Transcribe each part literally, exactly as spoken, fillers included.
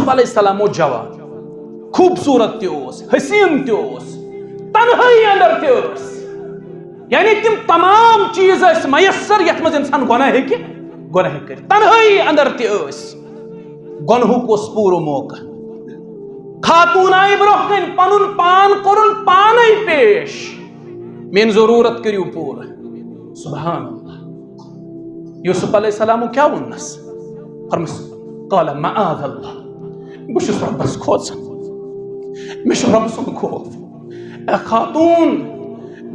علیہ السلام اوس جوان، خوبصورت تہِ اوس، حسین تہِ اوس، تنہٲیی اندر تہِ ٲس۔ یعنی تِم تمام چیٖز ٲسۍ میسر یتھ منٛز انسان گۄناہ ہیٚکہِ، گۄناہ ہیٚکہِ کٔرِتھ۔ تنہٲیی اندر تہِ ٲسۍ۔ گۄنہُک اوس پوٗرٕ موقعہٕ۔ خاتوٗن آیہِ برونٛہہ کنہِ، پنُن پان کوٚرُن پانے پیش، میٲنۍ ضروٗرت کٔرِو پوٗرٕ۔ سبحان اللہ۔ یوسف علیہ السلام کیٛاہ ووٚننس؟ فرمس، قال معاذ اللہ، بہٕ چھُس رۄبس کھوژان، مےٚ چھُ رۄبہٕ سُنٛد خوف۔ اے خاتوٗن،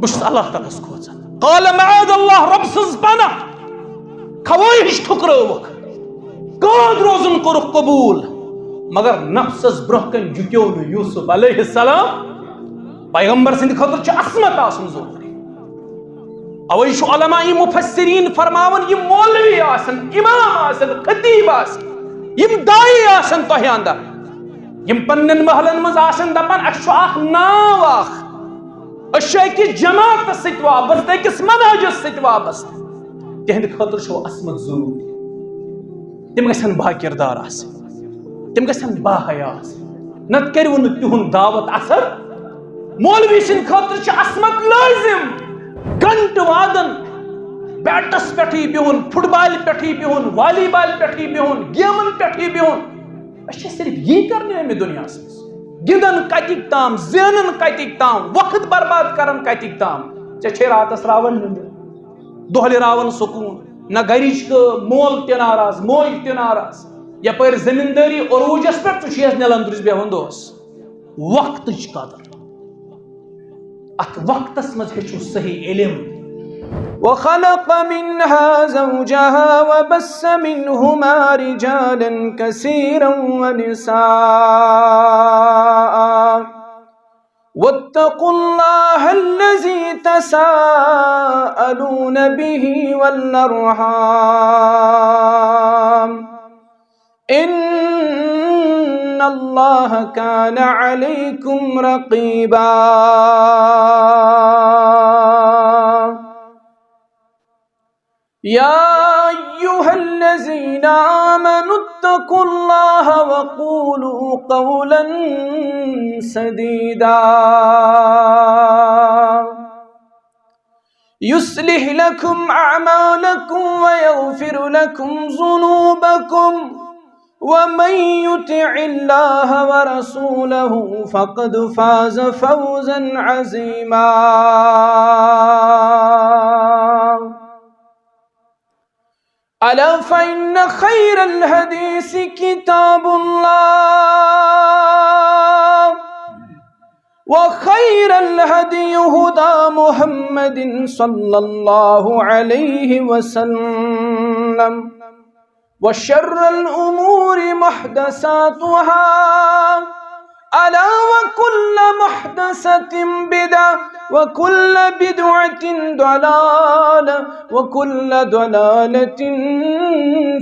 بہٕ چھُس اللہ تعالیٰ ہس کھوژان۔ قال معاذ اللہ، رۄبہٕ سٕنٛز پناہ۔ خواہش ٹھُکرٲوٕکھ، قٲد روزُن کوٚرُکھ قبوٗل، مگر نفسس برونٛہہ کنہِ جُکیو نہٕ یوسف علیہ السلام۔ پیغمبر سٕنٛدِ خٲطرٕ چھُ عصمت آسُن ضروٗری۔ اوے چھُ علماء مفسرین فرماوان، یِم مولوی آسن، امام آسن، خطیب آسن، یِم داعی آسن تۄہہِ اندر، یِم پننٮ۪ن محلن منٛز آسن دپان، اسہِ چھُ اکھ ناو اکھ، أسۍ چھِ أکِس جماعتس سۭتۍ وابستہٕ، أکِس منہجس سۭتۍ وابستہٕ، تِہنٛدِ خٲطرٕ چھُ عصمت ضروٗری۔ تِم گژھن با کردار آسٕنۍ، تِم گژھن با حیا آسٕنۍ، نتہٕ کٔرِو نہٕ تِہُنٛد دعوت اثر۔ مولوی سٕنٛدِ خٲطرٕ چھِ عصمت لٲزم۔ گنٹہٕ وادن بیٹس پٮ۪ٹھٕے بِہُن، فٹ بالہِ پٮ۪ٹھٕے بِہُن، والی بالہِ پٮ۪ٹھٕے بِہُن، گیمن پٮ۪ٹھٕے بِہُن۔ أسۍ چھِ صرف یی کرنہِ آمٕتۍ دُنیاہس منٛز۔ گِنٛدن کتِکۍ تام، زینن کتِکۍ تام، وقت برباد کرن کتِکۍ تام۔ ژےٚ چھے راتس راوان نِندٕر، دۄہلہِ راوان سکوٗن، نہ گرِچ کٲم، مول تہِ ناراض، موج تہِ ناراض۔ یپٲرۍ زٔمیٖندٲری عروٗجس پٮ۪ٹھ، ژٕ چھُ یتھ نِلن درُس بیہوان دۄہس۔ وقتٕچ قدر۔ اتھ وقتس منٛز ہیٚچھِو صحیح علم۔ وخلق منها زوجها وبث منهما رجالا كثيرا ونساء واتقوا الله الذي تساءلون به والأرحام إن الله كان عليكم رقيبا. يا أيها الذين آمنوا اتقوا الله وقولوا قولا سديدا يصلح لكم أعمالكم ويغفر لكم ذنوبكم ومن يطع الله ورسوله فقد فاز فوزا عظيما. ألا فإن خير الحديث كتاب الله وخير الهدي هدى محمد صلى الله عليه وسلم وشر الأمور محدثاتها ألا وكل محدثة بدعة وكل بدعة ضلالة وكل ضلالة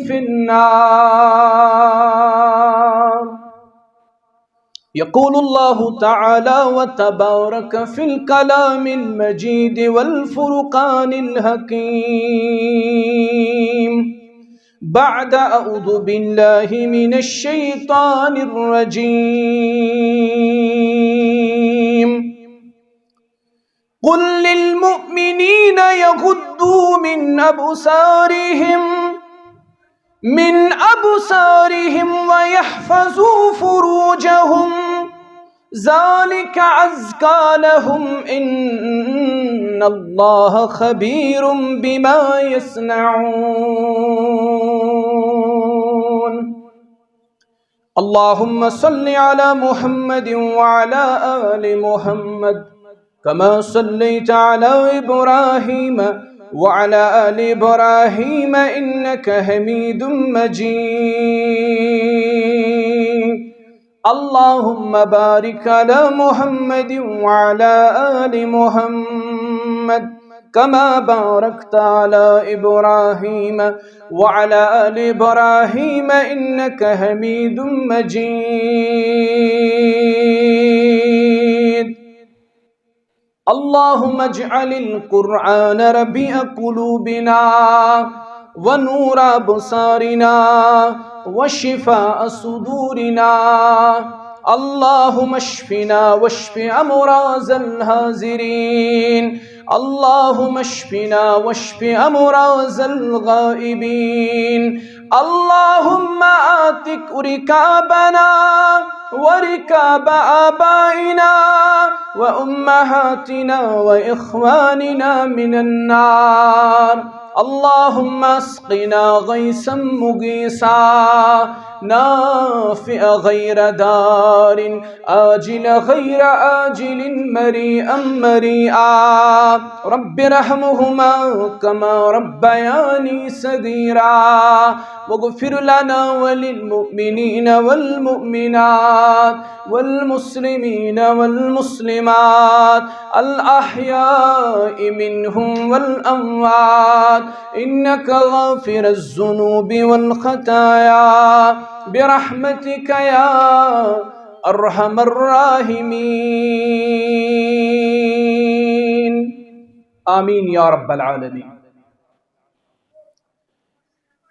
في النار. يقول الله تعالى وتبارك في الكلام المجيد والفرقان الحكيم بعد أعوذ بالله من الشيطان الرجيم. قل للمؤمنين يغضوا من أبصارهم من أبصارهم ويحفظوا فروجهم ذلك أزكى لهم إن الله خبير بما يصنعون. اللهم صل على محمد وعلى آل محمد كما صليت على إبراهيم وعلى آل إبراهيم إنك حميد مجيد. اللهم بارك على محمد وعلى آل محمد كما باركت على إبراهيم وعلى آل إبراهيم إنك حميد مجيد. اللهم اجعل القرآن ربيع قلوبنا ونور أبصارنا وشفاء صدورنا. اللهم اشفنا واشف أمراض الحاضرين. اللهم اشفنا واشف أمراض الغائبين. اللهم اعتق رقابنا ورقاب آبائنا وأمهاتنا وإخواننا من النار. اللهم اسقنا غيثا مغيثا نافعا غير ضار عاجلا غير آجل مريئا مريعا. رب ارحمهما كما ربياني صغيرا. واغفر لنا وللمؤمنين والمؤمنات والمسلمين والمسلمات الأحياء منهم والأموات إنك غافر الذنوب والخطايا برحمتك يا أرحم الراحمين. آمين يا رب العالمين.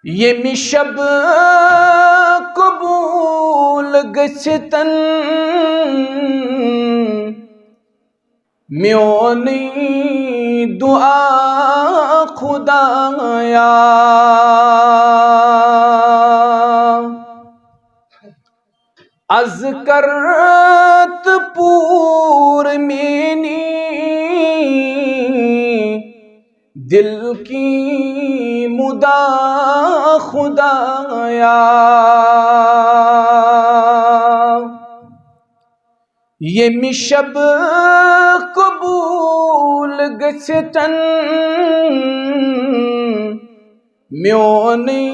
ییٚمہِ شب قبول گٔژھتن میونٕے دعا خدایا۔ از کر تہٕ پوٗر میٲنی دل کی مدا خدایا۔ ییٚمہِ شب قبول گٔژھتن میونٕے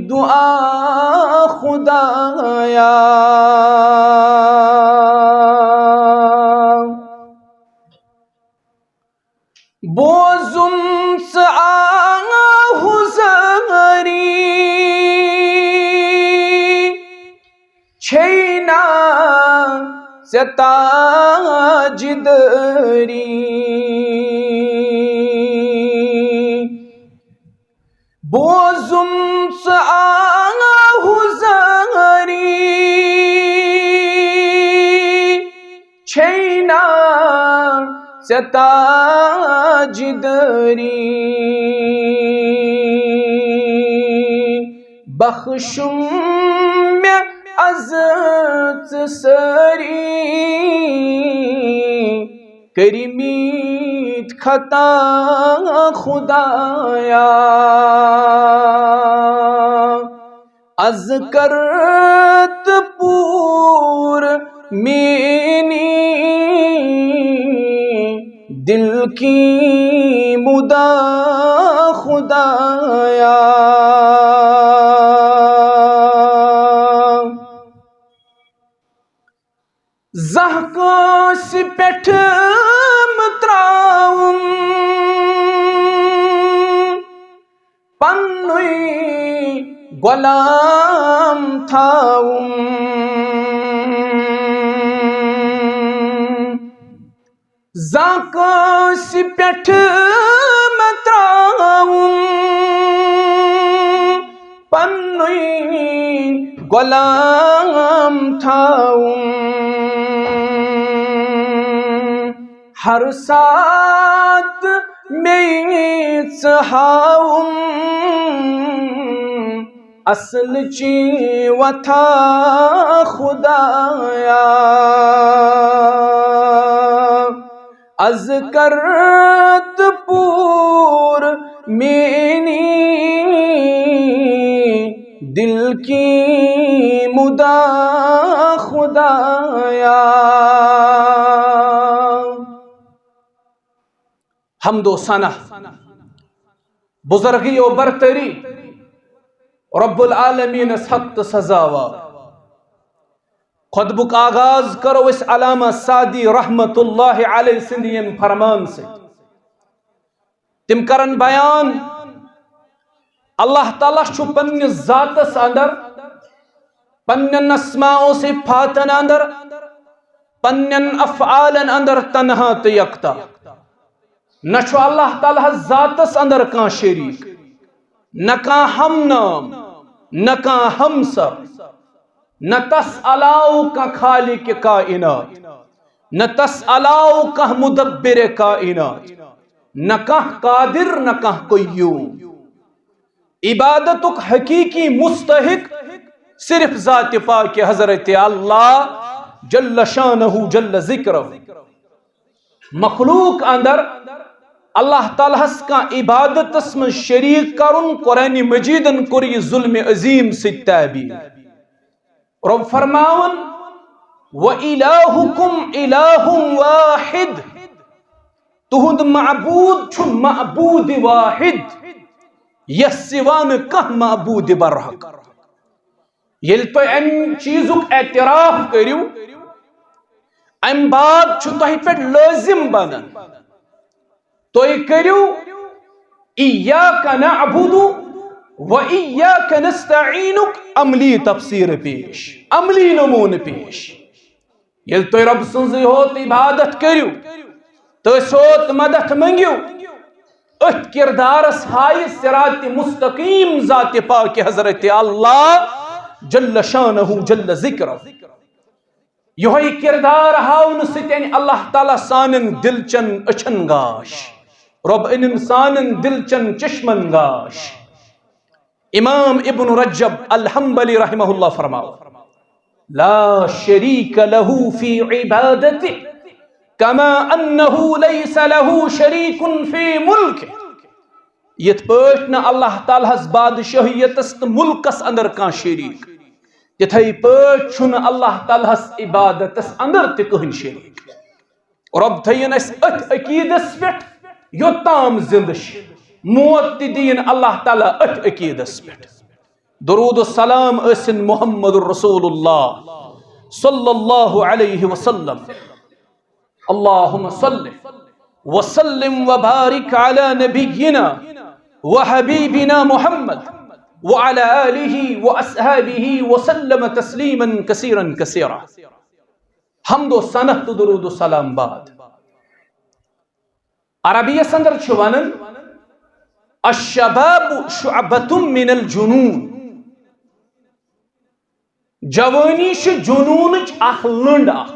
دعا خدایا۔ بوزُم ژٕ آہ زٲری، چھے نا ژےٚ تاجدٲری۔ بوزُم ژٕ آہ زٲری، چھے نا ژےٚ تاجدٲری۔ بخشُم مےٚ از ژٕ سٲری کٔرمٕتۍ خطا خدایا۔ از کر تہٕ پوٗر میٲنی دل کی مدا خدایا۔ زانٛہہ کٲنٛسہِ پٮ۪ٹھ مہٕ ترٛاوُن پننُے غلام تھاوُن۔ زانٛہہ کٲنٛسہِ پٮ۪ٹھ مہٕ ترٛاوُن پننُے غلام تھاوُن۔ ہر ساتہٕ مےٚ ژٕ ہاوُن اصل چی وتھا خدایا۔ از کر تہٕ پوٗر میٲنی دل کی مدا خدایا۔ حمد و ثنا، بزرگی و برتری رب العالمینس حق تہٕ سزاوار۔ خطبُک آغاز کرو أسۍ علامہ سعدی رحمت اللہ علیہ سٕنٛدِ ییٚمہِ فرمان سۭتۍ۔ تِم کرن بیان، اللہ تعالیٰ چھُ پننِس ذاتس اندر، پننٮ۪ن اسماء و صفاتن اندر، پننٮ۪ن افعالن اندر تنہا تہٕ یکتا۔ نہ چھُ اللہ تعالیٰ ہس ذاتس اندر کانٛہہ شریٖک، نہ کانٛہہ ہم نام، نہ کانٛہہ ہمسر، نہ تس علاوٕ کانٛہہ خالق کائنات، نہ تس علاوٕ کانٛہہ مدبر کائنات، نہ کانٛہہ قادر، نہ کانٛہہ قیوم۔ عبادتک حقیقی مستحق صرف ذات پاک حضرت اللہ جل شانہ جل ذکرہ۔ مخلوق اندر اللہ تعالیٰ ہس کانٛہہ عبادتس منٛز شریک کرُن، قرآن مجیدن کوٚر یہِ ظلم عظیم سۭتۍ تعبیر۔ رب فرماوان، "وَإِلَٰهُكُمْ إِلَٰهٌ وَاحِدٌ"، تُہُنٛد معبود چھُ معبود واحد، یس سوا نہٕ کانٛہہ معبود برحق۔ ییٚلہِ تُہۍ امہِ چیٖزُک اعتراف کٔرِو، امہِ بعد چھُ تۄہہِ پٮ۪ٹھ لٲزم بنان، تُہۍ کٔرِو "إِيَّاكَ نَعْبُدُ وَإِيَّاكَ نَسْتَعِينُک عملی تفسیر پیش، عملی نمونہٕ پیش۔ ییٚلہِ تُہۍ رۄب سٕنٛزٕے ہوت عبادت کٔرِو، تٔسۍ ہوت مدد مٔنٛگِو، أتھۍ کردارس ہایہِ صراط مستقیم ذات پاک حضرت اللہ جل شانہ جل ذکرہ۔ یہوے کردار ہاونہٕ سۭتۍ انہِ اللہ تعالیٰ سانٮ۪ن دلچن أچھن گاش، رۄب أنِن سانٮ۪ن دلچن چشمن گاش۔ امام ابن رجب الحنبلی رحمہ اللہ فرماو، "لا شریک لہ فی عبادتہ کما انہ لیس لہ شریک فی ملکہ"۔ یِتھ پٲٹھۍ نہٕ اللہ تعالیٰ ہس بادشاہیتس تہٕ ملکس اندر کانٛہہ شریک، تِتھے پٲٹھۍ چھُنہٕ اللہ تعالیٰ ہس عبادتس اندر تہِ کٕہٕنۍ شریک۔ رۄب تھٲیِن اَسہِ أتھۍ عقیٖدس پٮ۪ٹھ یوٚتام زِندٕ چھِ، موت تہِ دِیِن اللہ تعالیٰ أتھۍ عقیٖدس پٮ۪ٹھ۔ درود و سلام ٲسِن محمد رسول اللہ صلی اللہ علیہ وسلم۔ اللہم صل وسلم وبارک علی نبینا وحبیبنا محمد وعلی آلہ واصحابہ وسلم تسلیما کثیرا کثیرا۔ حمد و ثنا تہٕ درود و سلام بعد۔ عربیس اندر چھُ ونان، "الشباب شعبۃ من الجنون"، جوانی چھِ جنونٕچ اکھ لٔنڈ اکھ۔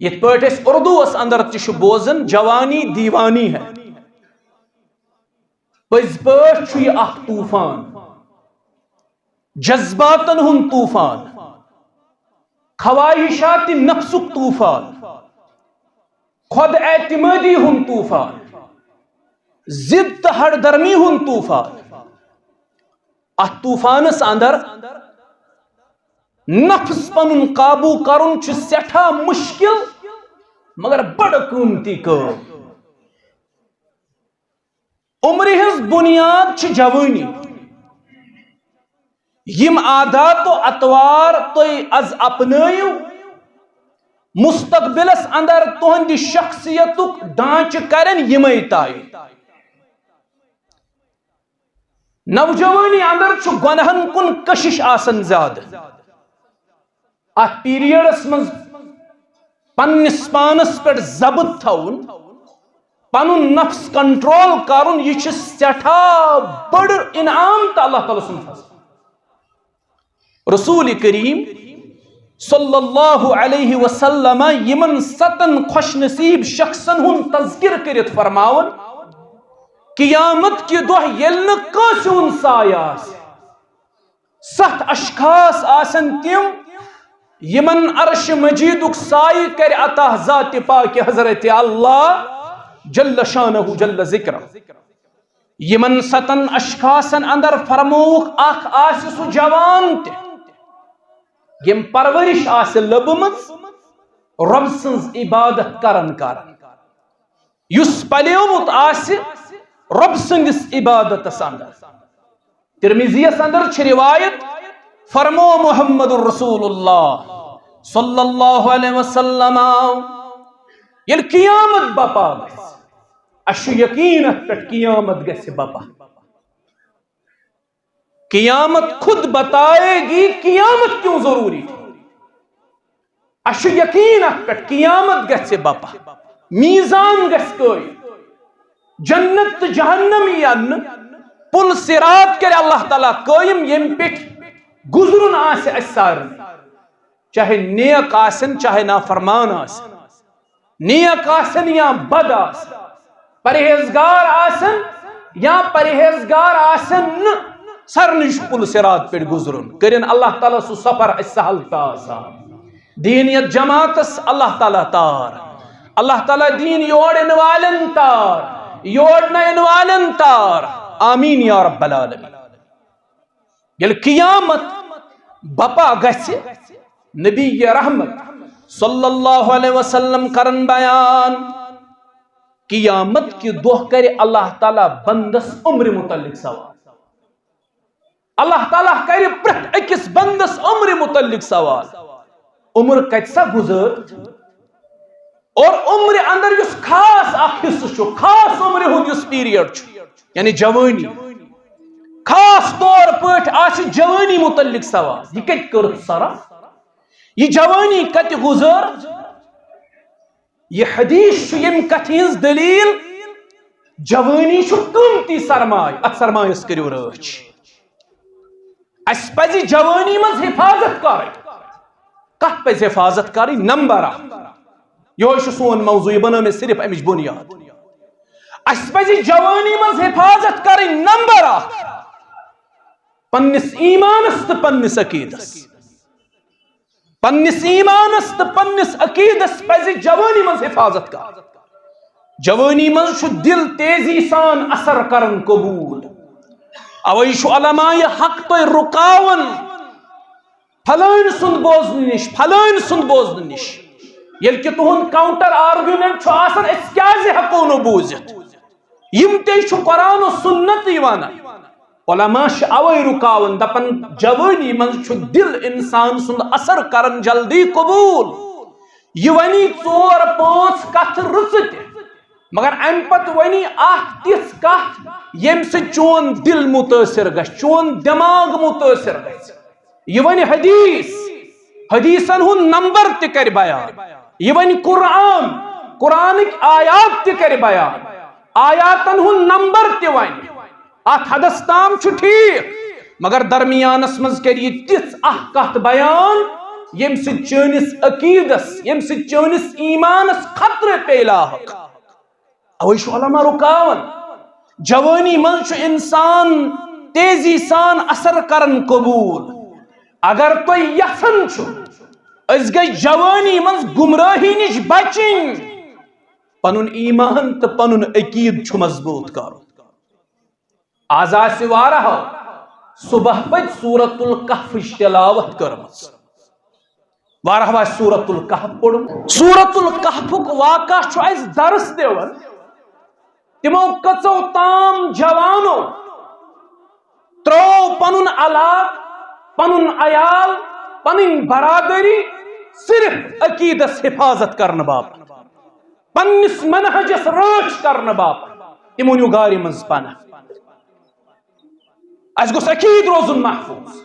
یِتھ پٲٹھۍ أسۍ اردوس اندر تہِ چھِ بوزان، "جوانی دیوانی ہے"۔ پٔزۍ پٲٹھۍ چھُ یہِ اکھ طوفان، جذباتن ہُنٛد طوفان، خواہشات نفسُک طوفان، خود اعتمادی ہُنٛد طوفان، ضد تہٕ ہڑ درمی ہُنٛد طوفان۔ اتھ طوفانس اندر نفس پنُن قابو کرُن چھُ سٮ۪ٹھاہ مشکل، مگر بڑٕ قۭمتی کٲم۔ عمرِ ہٕنٛز بُنیاد چھِ جوٲنی۔ یِم عادات و اطوار تُہۍ از اپنٲیِو، مستقبلس اندر تُہنٛدِ شخصیتُک ڈھانچہٕ کرن یِمے طے۔ نوجوٲنی اندر چھُ گۄناہن کُن کشش آسان زیادٕ۔ اتھ پیریڈس منٛز پننِس پانس پٮ۪ٹھ ضبط تھاوُن، پنُن نفس کنٹرول کرُن، یہِ چھُ سٮ۪ٹھاہ بٔڑ انعام تہٕ اللہ تعالیٰ سُنٛد فضل۔ رسول کریم صلی اللہ علیہ وسلم یِمن ستن خوش نصیب شخصن ہُنٛد تذکر کٔرِتھ فرماوان، قیامت کہِ دۄہ ییٚلہِ نہٕ کٲنٛسہِ ہُنٛد سایہِ آسہِ، ستھ اشخاص آسن تِم، یِمن عرش مجیدُک سایہِ کرِ عطا ذات پاک حضرت اللہ جل شانہ جل ذکرہ۔ یِمن ستن اشخاصن اندر فرمووُکھ، اکھ آسہِ سُہ جوان تہِ، یِم پرورش آسہِ لٔبمٕژ رۄب سٕنٛز عبادت کرن کرن، یُس پلیومُت آسہِ رۄب سٕنٛدِس عبادتس اندر۔ ترمذیس اندر چھِ روایت، فرمو محمد رسول اللہ صلی اللہ علیہ وسلم، ییٚلہِ قیامت بپا گژھِ، اسہِ چھُ یقین اتھ پٮ۪ٹھ قیامت گژھِ بپا۔ قیامت خود بتائے گی قیامت کیوں ضروری تھی۔ اسہِ چھُ یقین اتھ پٮ۪ٹھ قیامت گژھِ بپا، میزان گژھِ قٲیِم، جنت تہٕ جہنم یی اننہٕ، پل صراط کرِ اللہ تعالیٰ قٲیِم، ییٚمہِ پٮ۪ٹھ گُزرُن آسہِ اَسہِ سارنٕے، چاہے نیک آسن، چاہے نافرمان آسن، نیک آسن یا بد آسن، پرہیزگار آسن یا پرہیزگار آسن نہٕ، سارنٕے چھُ پل صراط پٮ۪ٹھ گُزرُن۔ کٔرِن اللہ تعالیٰ سُہ سفر اَسہِ سہل تہٕ آسان۔ دیٖن یتھ جماعتس اللہ تعالیٰ تار، اللہ تعالیٰ دیٖن یور یِنہٕ والٮ۪ن تار، یور نہٕ یِنہٕ والٮ۪ن تار۔ آمین یا رب العالمین۔ ییٚلہِ قیامت بپا گژھِ، نبی رحمت صلی اللہ علیہ وسلم کرن بیان، قیامت کہِ دۄہ کرِ اللہ تعالیٰ بندس عمرِ متعلق سوال۔ اللہ تعالیٰ کرِ پرٛٮ۪تھ أکِس بندس عمرِ متعلق سوال، عمر کتہِ سا گُزٲر؟ اور عمرِ اندر یُس خاص اکھ حصہٕ چھُ، خاص عمرِ ہُنٛد یُس پیریڈ چھُ، یعنی جوٲنی، خاص طور پٲٹھۍ آسہِ جوٲنی متعلق سوال، یہِ کتہِ کٔرٕتھ صرف؟ یہِ جوٲنی کتہِ گُزٲر؟ یہِ حدیث چھُ ییٚمہِ کتھِ ہٕنٛز دلیل، جوٲنی چھُ قۭمتی سرمایہ، اتھ سرمایس کٔرِو رٲچھ۔ اسہِ پزِ جوٲنی منٛز حفاظت کرٕنۍ۔ کتھ پزِ حفاظت کرٕنۍ؟ نمبر اکھ، یہوے چھُ سون موضوع، یہِ بنٲو مےٚ صرف امِچ بنیاد۔ اسہِ پزِ جوٲنی منٛز حفاظت کرٕنۍ، نمبر اکھ، پننِس ایمانس تہٕ پننِس عقیدس۔ پننِس ایمانس تہٕ پننِس عقیدس پزِ جوٲنی منٛز حفاظت کرٕنۍ۔ جوٲنی منٛز چھُ دل تیزی سان اثر کران قبول۔ اوے چھُ علماء حق تۄہہِ رُکاوان پھلٲنۍ سُنٛد بوزنہٕ نِش، پھلٲنۍ سُنٛد بوزنہٕ نِش۔ ییٚلہِ کہِ تُہُنٛد counter argument چھُ آسان، أسۍ کیازِ ہٮ۪کو نہٕ بوٗزِتھ؟ یِم تے چھُ قرآن و سُنت یِوان۔ علماء چھِ اوے رُکاوان، دپان جوٲنی منٛز چھُ دل انسان سُنٛد اثر کران جلدی قبول۔ یہِ ونی ژور پانٛژھ کتھٕ رٕژٕ تہِ، مگر امہِ پتہٕ ونی اکھ تِژھ کتھ، ییٚمہِ سۭتۍ چون دل متٲثر گژھِ، چون دماغ متٲثر گژھِ۔ یہِ ونہِ حدیث، حدیثن ہُنٛد نمبر تہِ کرِ بیان۔ یہِ ونہِ قرآن، قرآنٕکۍ آیات تہِ کرِ بیان، آیاتن ہُنٛد نمبر تہِ ونہِ۔ اتھ حدس تام چھُ ٹھیٖک، مگر درمیانس منٛز کرِ یہِ تِژھ اکھ کتھ بیان، ییٚمہِ سۭتۍ چٲنِس عقیدس، ییٚمہِ سۭتۍ چٲنِس ایمانس خطرٕ پیٚیہِ لاحق۔ اوے چھُ علماء رُکاوان۔ جوٲنی منٛز چھُ انسان تیزی سان اثر کران قبول۔ اگر تُہۍ یژھان چھِو أسۍ گٔژھۍ جوٲنی منٛز گمراہی نِش بچٕنۍ، پنُن ایمان تہٕ پنُن عقیٖد چھُ مضبوٗط کرُن۔ از آسہِ واریاہو صبح پتۍ سورۃ الکہفٕچ تلاوت کٔرمٕژ۔ واریاہو آسہِ سورۃ الکہف پوٚرمُت۔ سورۃ الکہفُک واقعہ چھُ اَسہِ درس دِوان۔ تِمو کٔژو تام جوانو ترٛوو پنُن علاقہٕ، پنُن عیال، پنٕنۍ برادری صرف عقیٖدس حفاظت کرنہٕ باپتھ، پننِس منہجس رٲچھ کرنہٕ باپتھ۔ تِمو نیوٗ غارِ منٛز پناہ۔ اسہِ گوٚژھ عقیٖد روزُن محفوٗظ،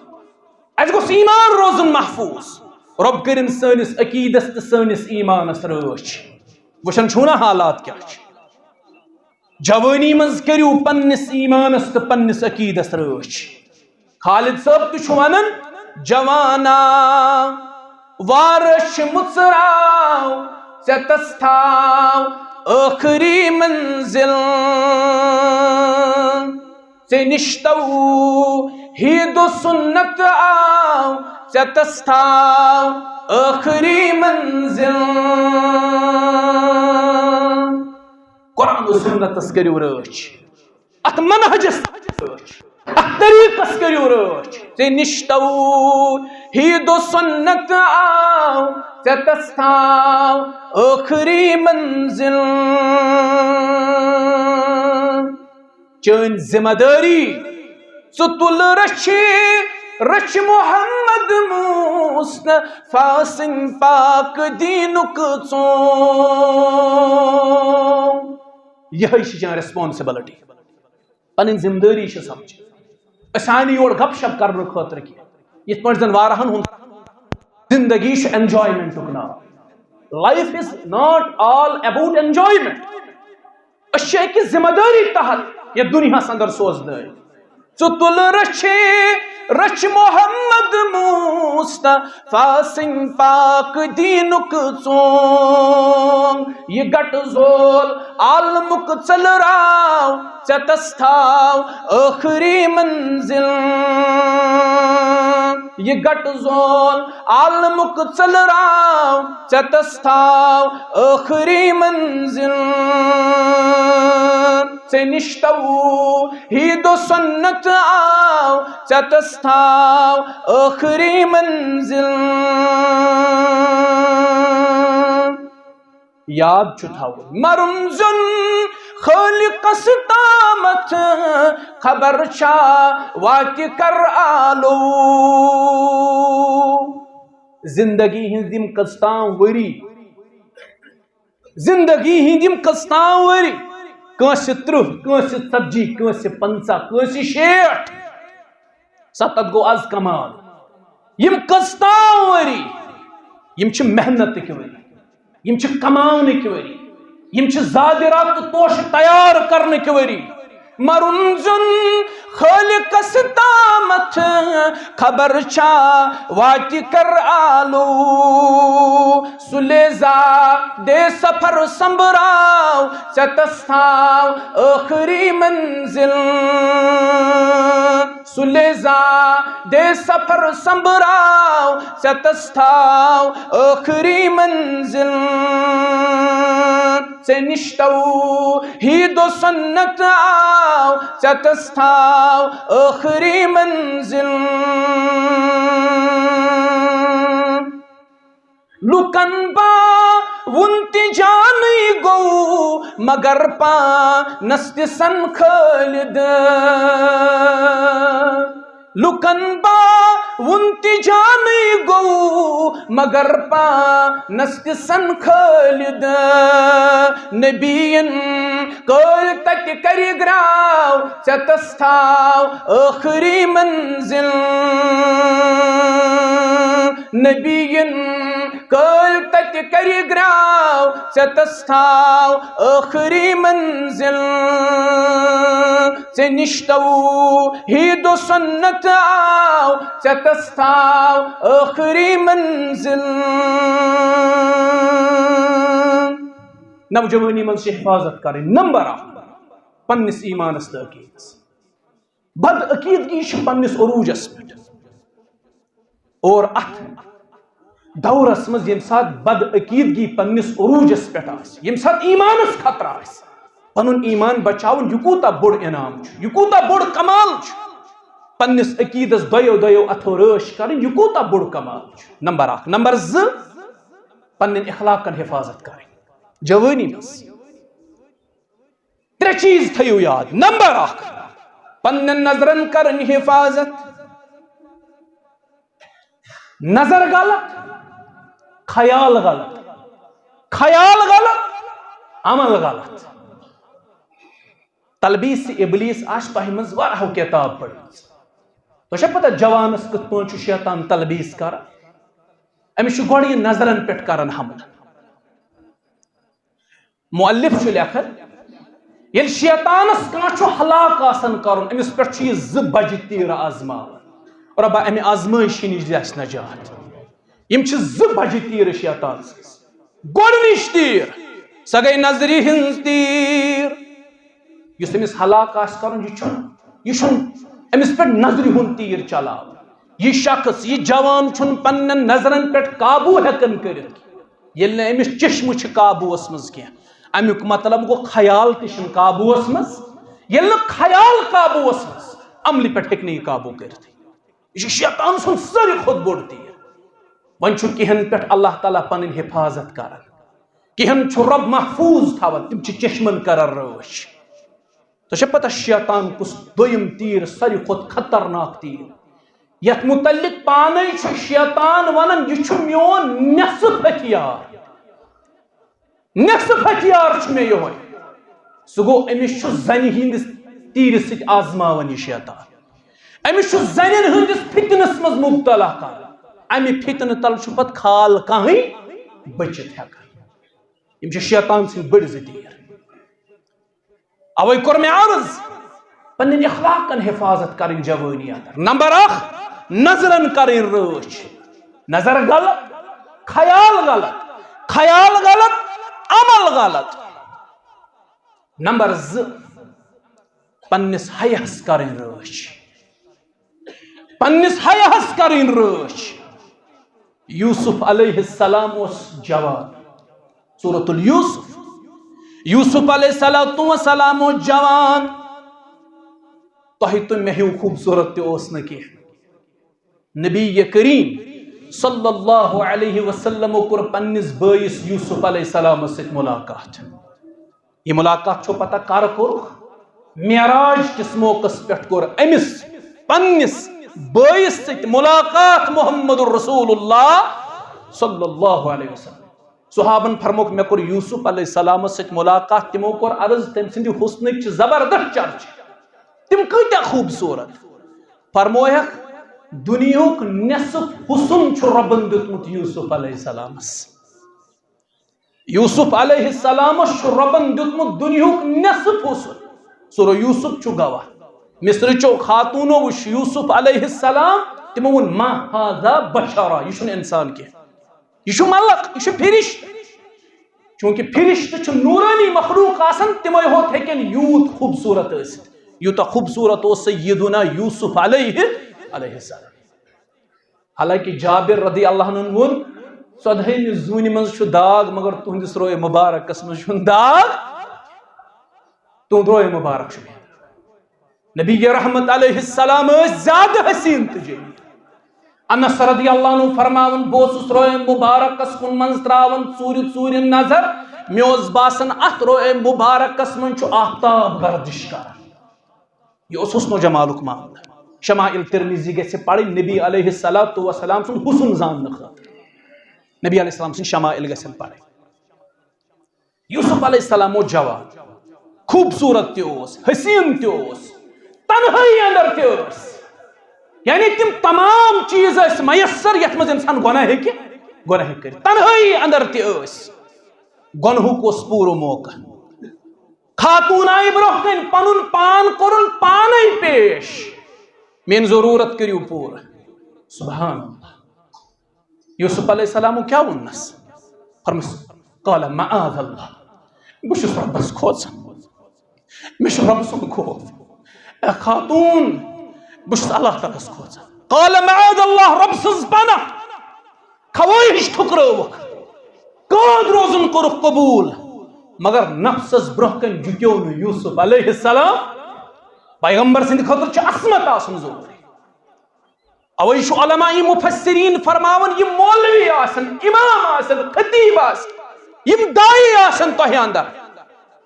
اسہِ گوٚژھ ایمان روزُن محفوٗظ۔ رۄب کٔرِن سٲنِس عقیٖدس تہٕ سٲنِس ایمانس رٲچھ۔ وٕچھان چھِو نا حالات کیٛاہ چھِ؟ جوٲنی منٛز کٔرِو پننِس ایمانس تہٕ پننِس عقیٖدس رٲچھ۔ خالد صٲب تہِ چھُ ونان، جوانا، وارش مُژراو، ژےٚ تس تھاو ٲخری منزل۔ ژےٚ نِش توحید و سنت آو، ژےٚ تس تھاو ٲخری منزل۔ قرآن و سنتس کٔرِو رٲچھ، اتھ منہجس رٲچھ، اتھ طریقس کٔرِو رٲچھ۔ ژےٚ نِش توحید و سنت آو، ژےٚ تس تھاو ٲخری منزل۔ چٲنۍ ذمہ دٲری ژٕ تُل رٔچھِ، رٔچھِ محمد مصطفیٰ سٕنٛدۍ پاک دیٖنُک ژوٗنٛٹھ۔ یِہوٚے چھِ چٲنۍ responsibility۔ پنٕنۍ ذمہٕ دٲری چھِ سمجھٕنۍ۔ أسۍ آے نہٕ یور گپ شپ کرنہٕ خٲطرٕ کینٛہہ، یِتھ پٲٹھۍ زن واراہن ہُنٛد زندگی چھُ enjoyment-ُک ناو۔ Life is not all about enjoyment۔ أسۍ چھِ أکِس ذمہٕ دٲری تحت یتھ دُنیاہس اندر سوزنہٕ آمٕتۍ۔ ژٕ تُل رٔچھے، رٔچھ محمد مصطفیٰ سٕنٛدۍ پاک دیٖنُک ژونٛگ۔ یہِ گٹہٕ زول عالمُک ژٔلراو، ژےٚ تس تھاو ٲخری منزل۔ یہِ گٹہٕ زول عالمُک ژٔلراو، ژےٚ تس تھاو ٲخری منزل۔ ژےٚ نِش توحید و سنت آو، ژےٚ تس تھاو ٲخری منزل۔ یاد چھُ تھاوُن، مرُن زیُن خٲلقس تامتھ، خبر چھا واتہِ کر آلو۔ زندگی ہٕنٛز یِم کٔژتام ؤری، زندگی ہٕنٛدۍ یِم کٔژتام ؤری، کٲنٛسہِ ترٕٛہ، کٲنٛسہِ ژتجی، کٲنٛسہِ پنٛژاہ، کٲنٛسہِ شیٹھ، ستتھ گوٚو از کمال۔ یِم کٔژتام ؤری، یِم چھِ محنتٕکۍ ؤری، یِم چھِ کماونٕکۍ ؤری، یِم چھِ زادِرات تہٕ توشہٕ تیار کرنٕکۍ ؤری۔ مرُن زیُن خٲلقس تامتھ، خبر چھا واتہِ کر آلو۔ سُلے زادے سفر سنبراو، ژےٚ تس تھاو ٲخری منزل۔ سُلے زادے سفر سنبراو، ژےٚ تس تھاو ٲخری منزل۔ ژےٚ نِش توحید و سنت آو، ژےٚ تس تھاو ٲخری منزل۔ لُکن باوُن تہِ جانٕے گوٚو، مگر پانس تہِ سن خٲلد۔ لُکن باوُن تہِ جانٕے گوٚو، مگر پانس تہِ سن خٲلد۔ نبیَن کٲلۍ تتہِ کرِ گراو، ژےٚ تس تھاو ٲخری منزل۔ نبیَن کٲلۍ تتہِ کرِ گراو، ژےٚ تس تھاو ٲخری منزل۔ ژےٚ نِش توحید و سنت آو، ژےٚ تس تھاو ٲخری منزل۔ نوجوانی منٛز چھِ حفاظت کرٕنۍ۔ نمبر اکھ، پننِس ایمانس تہٕ عقیدس۔ بد عقیدگی چھِ پننِس عروجس پٮ۪ٹھ۔ اور اتھ دورس منٛز ییٚمہِ ساتہٕ بد عقیدگی پننِس عروجس پٮ۪ٹھ آسہِ، ییٚمہِ ساتہٕ ایمانس خطرٕ آسہِ، پنُن ایمان بچاوُن، یہِ کوٗتاہ بوٚڑ انعام چھُ، یہِ کوٗتاہ بوٚڑ کمال چھُ۔ پننِس عقیدس دۄیو دۄیو اتھو رٲچھ کرٕنۍ، یہِ کوٗتاہ بوٚڑ کمال چھُ۔ نمبر اکھ۔ نمبر زٕ، پننٮ۪ن اخلاقن حفاظت کرٕنۍ۔ جوٲنی منٛز ترٛےٚ چیٖز تھٲیِو یاد۔ نمبر اکھ، پننٮ۪ن نظرن کرٕنۍ حفاظت۔ نظر غلط، خیال غلط، خیال غلط، عمل غلط۔ تلبیس ابلیس آسہِ تۄہہِ منٛز واریاہو کتاب پٔرمٕژ۔ تۄہہِ چھا پتہ جوانس کِتھ پٲٹھۍ چھُ شیطان تلبیس کران؟ أمِس چھُ گۄڈٕ یہِ نظرن پٮ۪ٹھ کران حملہٕ۔ مؤلف چھُ لیکھان، ییٚلہِ شیطانس کانٛہہ چھُ ہلاک آسان کرُن، أمِس پٮ۪ٹھ چھُ یہِ زٕ بجہِ تیٖرٕ آزماوان۔ رۄبا، امہِ آزمٲیشہِ نِش دِ اسہِ نجات۔ یِم چھِ زٕ بجہِ تیٖرٕ شیطان سٕنٛز۔ گۄڈٕنِچ تیٖر، سۄ گٔے نظرِ ہٕنٛز تیٖر۔ یُس أمِس ہلاک آسہِ کرُن، یہِ چھُنہٕ، یہِ چھُنہٕ أمِس پٮ۪ٹھ نظرِ ہُنٛد تیٖر چلاوُن۔ یہِ شخص، یہِ جوان چھُنہٕ پننٮ۪ن نظرن پٮ۪ٹھ قابوٗ ہٮ۪کان کٔرِتھ۔ ییٚلہِ نہٕ أمِس چشمہٕ چھِ قابوٗوَس منٛز کینٛہہ، اَمیُک مطلب گوٚو خیال تہِ چھُنہٕ قابوٗوَس منٛز۔ ییٚلہِ نہٕ خیال قابوٗوَس منٛز، عملہِ پٮ۪ٹھ ہیٚکہِ نہٕ یہِ قابوٗ کٔرِتھ۔ یہِ چھُ شیطان سُنٛد ساروی کھۄتہٕ بوٚڑ تیٖر۔ وۄنۍ چھُ کینٛہَن پٮ۪ٹھ اللہ تعالیٰ پنٕنۍ حفاظت کران، کینٛہَن چھُ رۄب محفوٗظ تھاوان، تِم چھِ چشمن کران رٲچھ۔ تۄہہِ چھا پتہ شیطان کُس دوٚیِم تیٖر، ساروی کھۄتہٕ خطرناک تیٖر، یتھ متعلق پانے چھُ شیطان ونان، یہِ چھُ میون نصف ہتھیار، نصف ہتھیار چھُ مےٚ یِہوٚے۔ سُہ گوٚو، أمِس چھُ زنہِ ہٕنٛدِس تیٖرِ سۭتۍ آزماوان یہِ شیطان، أمِس چھُ زنٮ۪ن ہٕنٛدِس فتنس منٛز مبتلا کران۔ امہِ فتنہٕ تل چھُ پتہٕ خال کانٛہہ بٔچِتھ ہٮ۪کان۔ یِم چھِ شیطان سٕنٛدۍ بٔڑۍ زٕ تیٖر۔ اوے کوٚر مےٚ عرض، پننٮ۪ن اخلاقن حفاظت کرٕنۍ جوٲنی اندر۔ نمبر اکھ، نظرن کرٕنۍ رٲچھ۔ نظر غلط، خیال غلط، خیال غلط، عمل غلط۔ نمبر زٕ، پننِس حیاہس کرٕنۍ رٲچھ۔ پننِس حیاہس کرٕنۍ رٲچھ۔ یوسف علیہ السلام اوس جوان۔ سورۃ الیوسف۔ یوسف علیہ الصلوۃ والسلام اوس جوان۔ تۄہہِ تہٕ مےٚ ہیوٗ خوٗبصوٗرت تہِ اوس نہٕ کینٛہہ۔ نبی کریم صلی اللہ علیہ وسلمو کوٚر پننِس بٲیِس یوسف علیہ السلامس سۭتۍ ملاقات۔ یہِ ملاقات چھو پتہ کر کوٚرُکھ؟ معراج کِس موقعس پٮ۪ٹھ کوٚر أمِس پننِس بٲیِس سۭتۍ ملاقات محمد رسول اللہ صلی اللہ علیہ وسلم۔ صحابن فرمووُکھ، مےٚ کوٚر یوسف علیہ السلامس سۭتۍ ملاقات، تِمو کوٚر عرض، تٔمۍ سٕنٛدِ حسنٕکۍ چھِ زبردست چرچہِ، تِم کۭتیاہ خوٗبصوٗرت۔ فرمووُکھ، دُنیہُک نصف حسن چھُ رۄبن دیُتمُت یوسف علیہ السلامس۔ یوسف علیہ السلامس چھُ رۄبن دیُتمُت دُنیہُک نصف حسن۔ سورہ یوسف چھُ گواہ۔ مصرٕچو خاتوٗنو وٕچھ یوسف علیہ السلام، تِمو ووٚن، ما هذا بشرا، یہِ چھُنہٕ انسان کینٛہہ، یہِ چھُ ملک، یہِ چھُ فرشتہٕ۔ چونکہ فرشتہٕ چھِ نورانی مخلوق آسان، تِمے ہوت ہیٚکن یوٗت خوٗبصوٗرت ٲسِتھ، یوٗتاہ خوٗبصوٗرت اوس سیدنا یوسف علیہ، علیہ السلام۔ حالانکہ جابر رضی اللہ عنہ ووٚن، ژۄدہٲمہِ زوٗنہِ منٛز چھُ داغ، مگر تُہنٛدِس روئے مبارکس منٛز چھُنہٕ داغ، تُہُنٛد روئے مبارک چھُ بہتر۔ نبی رحمت علیہ السلام ٲسۍ زیادٕ حسین تہٕ جمیل۔ انس رضی اللہ عنہ فرماوان، بہٕ اوسُس روئے مبارکس کُن منٛز تراوان ژوٗرِ ژوٗرِ نظر، مےٚ اوس باسان اتھ روئے مبارکس منٛز چھُ آفتاب گردش کران۔ یہِ اوس حسن و جمالُک معاملہٕ۔ شمائل ترمذی گژھِ پرٕنۍ نبی علیہ الصلوۃ والسلام سُنٛد حسن زاننہٕ خٲطرٕ۔ نبی علیہ السلام سٕنٛدۍ شمائل گژھن پرٕنۍ۔ یوسف علیہ السلام اوس جوان، خوٗبصوٗرت تہِ اوس، حسین تہِ اوس، تنہٲیی اندر تہِ ٲسۍ۔ یعنی تِم تمام چیٖز ٲسۍ میسر یتھ منٛز انسان گۄناہ ہیٚکہِ، گۄناہ ہیٚکہِ کٔرِتھ۔ تنہٲیی اندر تہِ ٲسۍ۔ گۄنہُک اوس پوٗرٕ موقعہٕ۔ خاتوٗن آیہِ برٛونٛہہ کَنہِ، پَنُن پان کوٚرُن پانَے پیش، میٛٲنۍ ضروٗرت کٔرِو پوٗرٕ۔ سبحان اللہ۔ یوسف علیہ السلامو کیٛاہ ووٚننَس؟ فرمس، قال معاذ اللہ، بہٕ چھُس رۄبَس کھوژان، مےٚ چھُ رۄبہٕ سُنٛد خوف۔ اے خاتوٗن، بہٕ چھُس اللہ تعالیٰ ہَس کھوژان۔ قال معاذ اللہ، رۄبہٕ سٕنٛز پناہ۔ خواہش ٹھُکرٲوٕکھ، قٲد روزُن کوٚرُکھ قبوٗل، مگر نفسس برٛونٛہہ کنہِ جُکیو نہٕ یوسف علیہ السلام۔ پیغمبر سٕنٛدِ خٲطرٕ چھُ عصمت آسُن ضروٗری۔ اوے چھُ علماء مفسرین فرماوان، یِم مولوی آسن، امام آسن، خطیب آسن، یِم داعی آسن تۄہہِ اندر،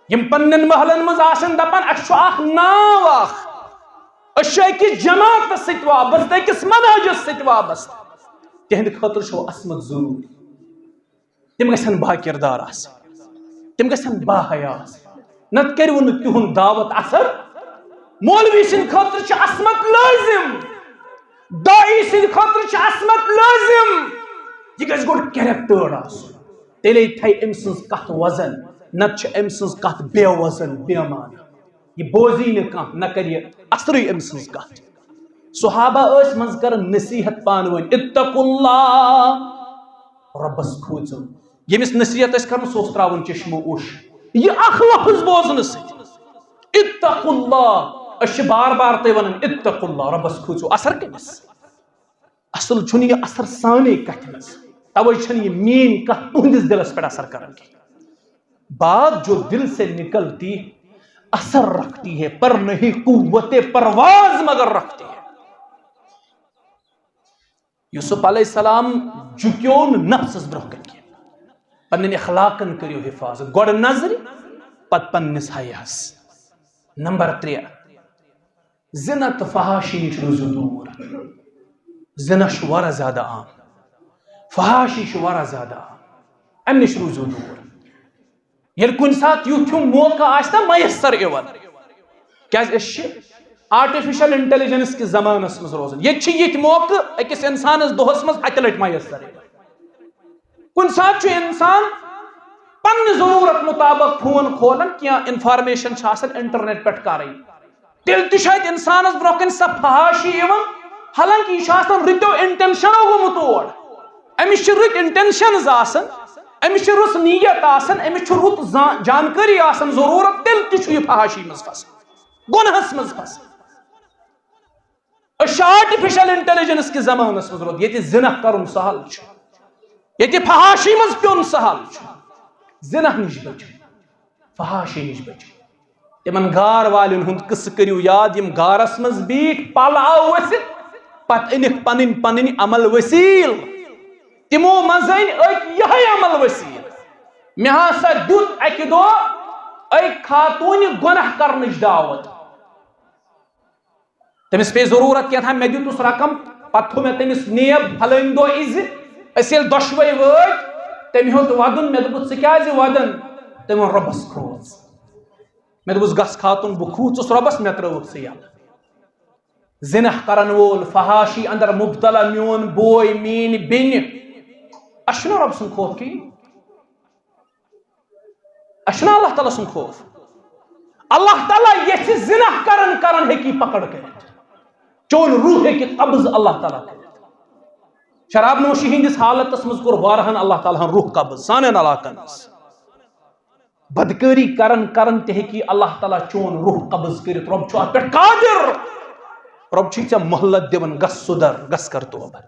یِم پننٮ۪ن محلن منٛز آسن دپان، اسہِ چھُ اکھ ناو اکھ، أسۍ چھِ أکِس جماعتس سۭتۍ وابستہٕ، أکِس منہجس سۭتۍ وابستہٕ۔ تِہنٛدِ خٲطرٕ چھُ عصمت ضروٗری۔ تِم گژھن با کردار آسٕنۍ، تِم گژھن با حیا آسٕنۍ، نتہٕ کٔرِو نہٕ تِہُنٛد دعوت اثر۔ مولوی سٕنٛدِ خٲطرٕ چھِ عصمت لٲزم، داعی سٕنٛدِ خٲطرٕ چھِ عصمت لٲزم۔ یہِ گژھِ گۄڈٕ character آسُن، تیٚلے تھایہِ أمۍ سٕنٛز کتھ وزن، نتہٕ چھِ أمۍ سٕنٛز کتھ بے وزن، بے معنی۔ یہِ بوزی نہٕ کانٛہہ، نہ کرِ یہِ اثرٕے أمۍ سٕنٛز کتھ۔ صحابہ ٲسۍ منٛزٕ کران نصیحت پانہٕ ؤنۍ، اتقوا اللہ، رۄبس کھوٗژِو۔ ییٚمِس نصیحت ٲسۍ کران، سُہ اوس تراوان چشمہٕ اوٚش۔ یہِ اکھ لفظ بوزنہٕ سۭتۍ، اتقوا اللہ، أسۍ چھِ بار بار تۄہہِ ونان، اتقوا اللہ، رۄبس کھوٗژِو۔ اثر کٔمِس؟ اصل چھُنہٕ یہِ اثر سانے کتھِ منٛز، توے چھنہٕ یہِ میٲنۍ کتھ تُہنٛدِس دِلس پٮ۪ٹھ اثر کران کینٛہہ۔ بات جو دل سے نکلتی اثر رکھتی ہے، پر نہیں قوت پرواز مگر رکھتی ہے۔ یوسف علیہ السلام جُکیو نہٕ نفسس برونٛہہ کنہِ کینٛہہ۔ پننٮ۪ن اخلاقن کٔرِو حفاظت، گۄڈٕ نظرِ، پتہٕ پننِس حیاہس۔ نمبر ترٛےٚ، زنا تہٕ فحاشی نِش روٗزِو دوٗر۔ زنا چھُ واریاہ زیادٕ عام، فحاشی چھُ واریاہ زیادٕ عام، اَمہِ نِش روٗزِو دوٗر۔ ییٚلہِ کُنہِ ساتہٕ یُتھ ہیوٗ موقعہٕ آسہِ نہ میسر یِوان، کیٛازِ أسۍ چھِ artificial intelligence کِس زمانس منٛز روزان، ییٚتہِ چھِ یِتھۍ موقعہٕ أکِس اِنسانس دۄہس منٛز اَکہِ لٹہِ میسر یِوان۔ کُنہِ ساتہٕ چھُ اِنسان پننہِ ضروٗرت مُطابق فون کھولان، کینٛہہ information چھِ آسان internet پٮ۪ٹھ کرٕنۍ، تیٚلہِ تہِ چھُ اَتہِ اِنسانَس برونٛہہ کَنہِ سۄ فحاشی یِوان، حالانکہ یہِ چھُ آسان رٕتیو انٹینشنو گوٚمُت اور۔ أمِس چھِ رٕتۍ انٹینشنز آسان، أمِس چھِ رٕژ نیت آسان، أمِس چھُ رُت زان-، جانکٲری آسان ضروٗرت، تیٚلہِ تہِ چھُ یہِ فحاشی منٛز پھسان، گۄناہَس منٛز پھسان۔ أسۍ چھِ آرٹیفیشل انٹیلیجنس کِس زمانس منٛز روٗد، ییٚتہِ زِنا کرُن سہل چھُ، ییٚتہِ فحاشی منٛز پیوٚن سہل چھُ۔ زِنا نِش بٔچِو، فحاشی نِش بٔچِو۔ تِمن گار والٮ۪ن ہُنٛد قصہٕ کٔرِو یاد، یِم گارس منٛز بیٖٹھۍ، پل آو ؤسِتھ، پتہٕ أنِکھ پنٕنۍ پنٕنۍ عمل وسیٖل۔ تِمو منٛز أنۍ أکۍ یِہوٚے عمل وسیٖل۔ مےٚ ہسا دیُت اکہِ دۄہ أکۍ خاتوٗنہِ گۄناہ کرنٕچ دعوت۔ تٔمِس پیٚیہِ ضروٗرت کینٛہہ تام، مےٚ دیُتُس رقم، پتہٕ تھوٚو مےٚ تٔمِس نیب، فلٲنۍ دۄہ یِزِ۔ أسۍ ییٚلہِ دۄشوے وٲتۍ، تٔمۍ ہیوٚت ودُن، مےٚ دوٚپُس، "ژٕ کیازِ ودان؟" تٔمۍ ووٚن، "رۄبس کھوژ۔" مےٚ دوٚپُس، "گژھ خاتون، بہٕ کھوٗژُس رۄبس، مےٚ ترٲوٕتھ ژٕ یلہٕ۔" زِنا کرن وول، فحاشی اندر مبتلا میون بوے، میٲنۍ بیٚنہِ، اَسہِ چھُنہ رۄب سُنٛد خوف کِہیٖنۍ؟ اَسہِ چھُنہ اللہ تعالیٰ سُنٛد خوف؟ اللہ تعالیٰ یژھِ زِنا کرن کرن ہیٚکہِ یہِ پکڑ کٔرِتھ، چون روح ہیٚکہِ قبض اللہ تعالیٰ کٔرِتھ۔ شراب نوشی ہٕنٛدِس حالتس منٛز کوٚر واریاہن اللہ تعالیٰ ہن روح قبض سانٮ۪ن علاقن منٛز۔ بدکٲری کرن کرن تہِ ہیٚکہِ اللہ تعالیٰ چون روح قبض کٔرِتھ۔ رۄب چھُ اتھ پٮ۪ٹھ قادر۔ رۄب چھُے ژےٚ مۄہلت دِوان، گژھ سُدھر، گژھ کر توبہ،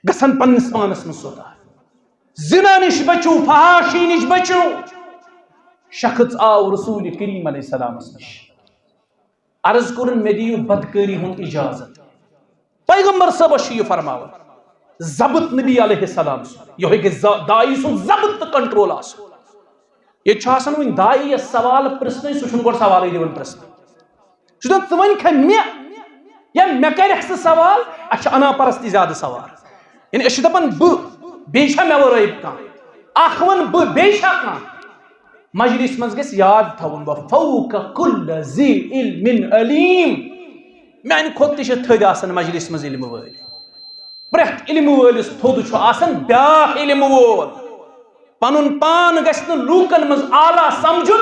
گژھن پننِس پانس منٛز سُدھار۔ زِنا نِش بٔچِو، فحاشی نِش بٔچِو۔ شخص آو رسول کریم علیہ السلامس نِش، عرض کوٚرُن، "مےٚ دِیِو بدکٲری ہُنٛد اجازت۔" پیغمبر صٲبس چھُ یہِ فرماوان، ضبط نبی علیہ السلام سُنٛد، یِہوٚے گژھِ زا-، داعی سُنٛد ضبط تہٕ کنٹرول آسُن۔ ییٚتہِ چھُ آسان وٕنہِ داعی یَس سوال پرٛژھنَے، سُہ چھُنہٕ گۄڈٕ سوالٕے دِوان پرٛژھنہٕ۔ سُہ چھُ دَپان، "ژٕ وَنکھا مےٚ یا مےٚ کَرٮ۪کھ ژٕ سوال؟" اَسہِ چھِ انا پرستی زیادٕ سوال۔ یعنی أسۍ چھِ دَپان، "بہٕ، بیٚیہِ چھا مےٚ وَرٲے کانٛہہ؟ اَکھ وَنہٕ بہٕ، بیٚیہِ چھا کانٛہہ؟" مجلس منٛز گژھِ یاد تھاوُن، "وفوق کل ذی علم علیم۔" میانہِ کھۄتہٕ تہِ چھِ تھٔدۍ آسان مجلس منٛز علمہٕ وٲلۍ۔ پرٛٮ۪تھ علمہٕ وٲلِس تھوٚد چھُ آسان بیٛاکھ علمہٕ وول۔ پنُن پان گژھِ نہٕ لوٗکن منٛز اعلیٰ سمجھُن،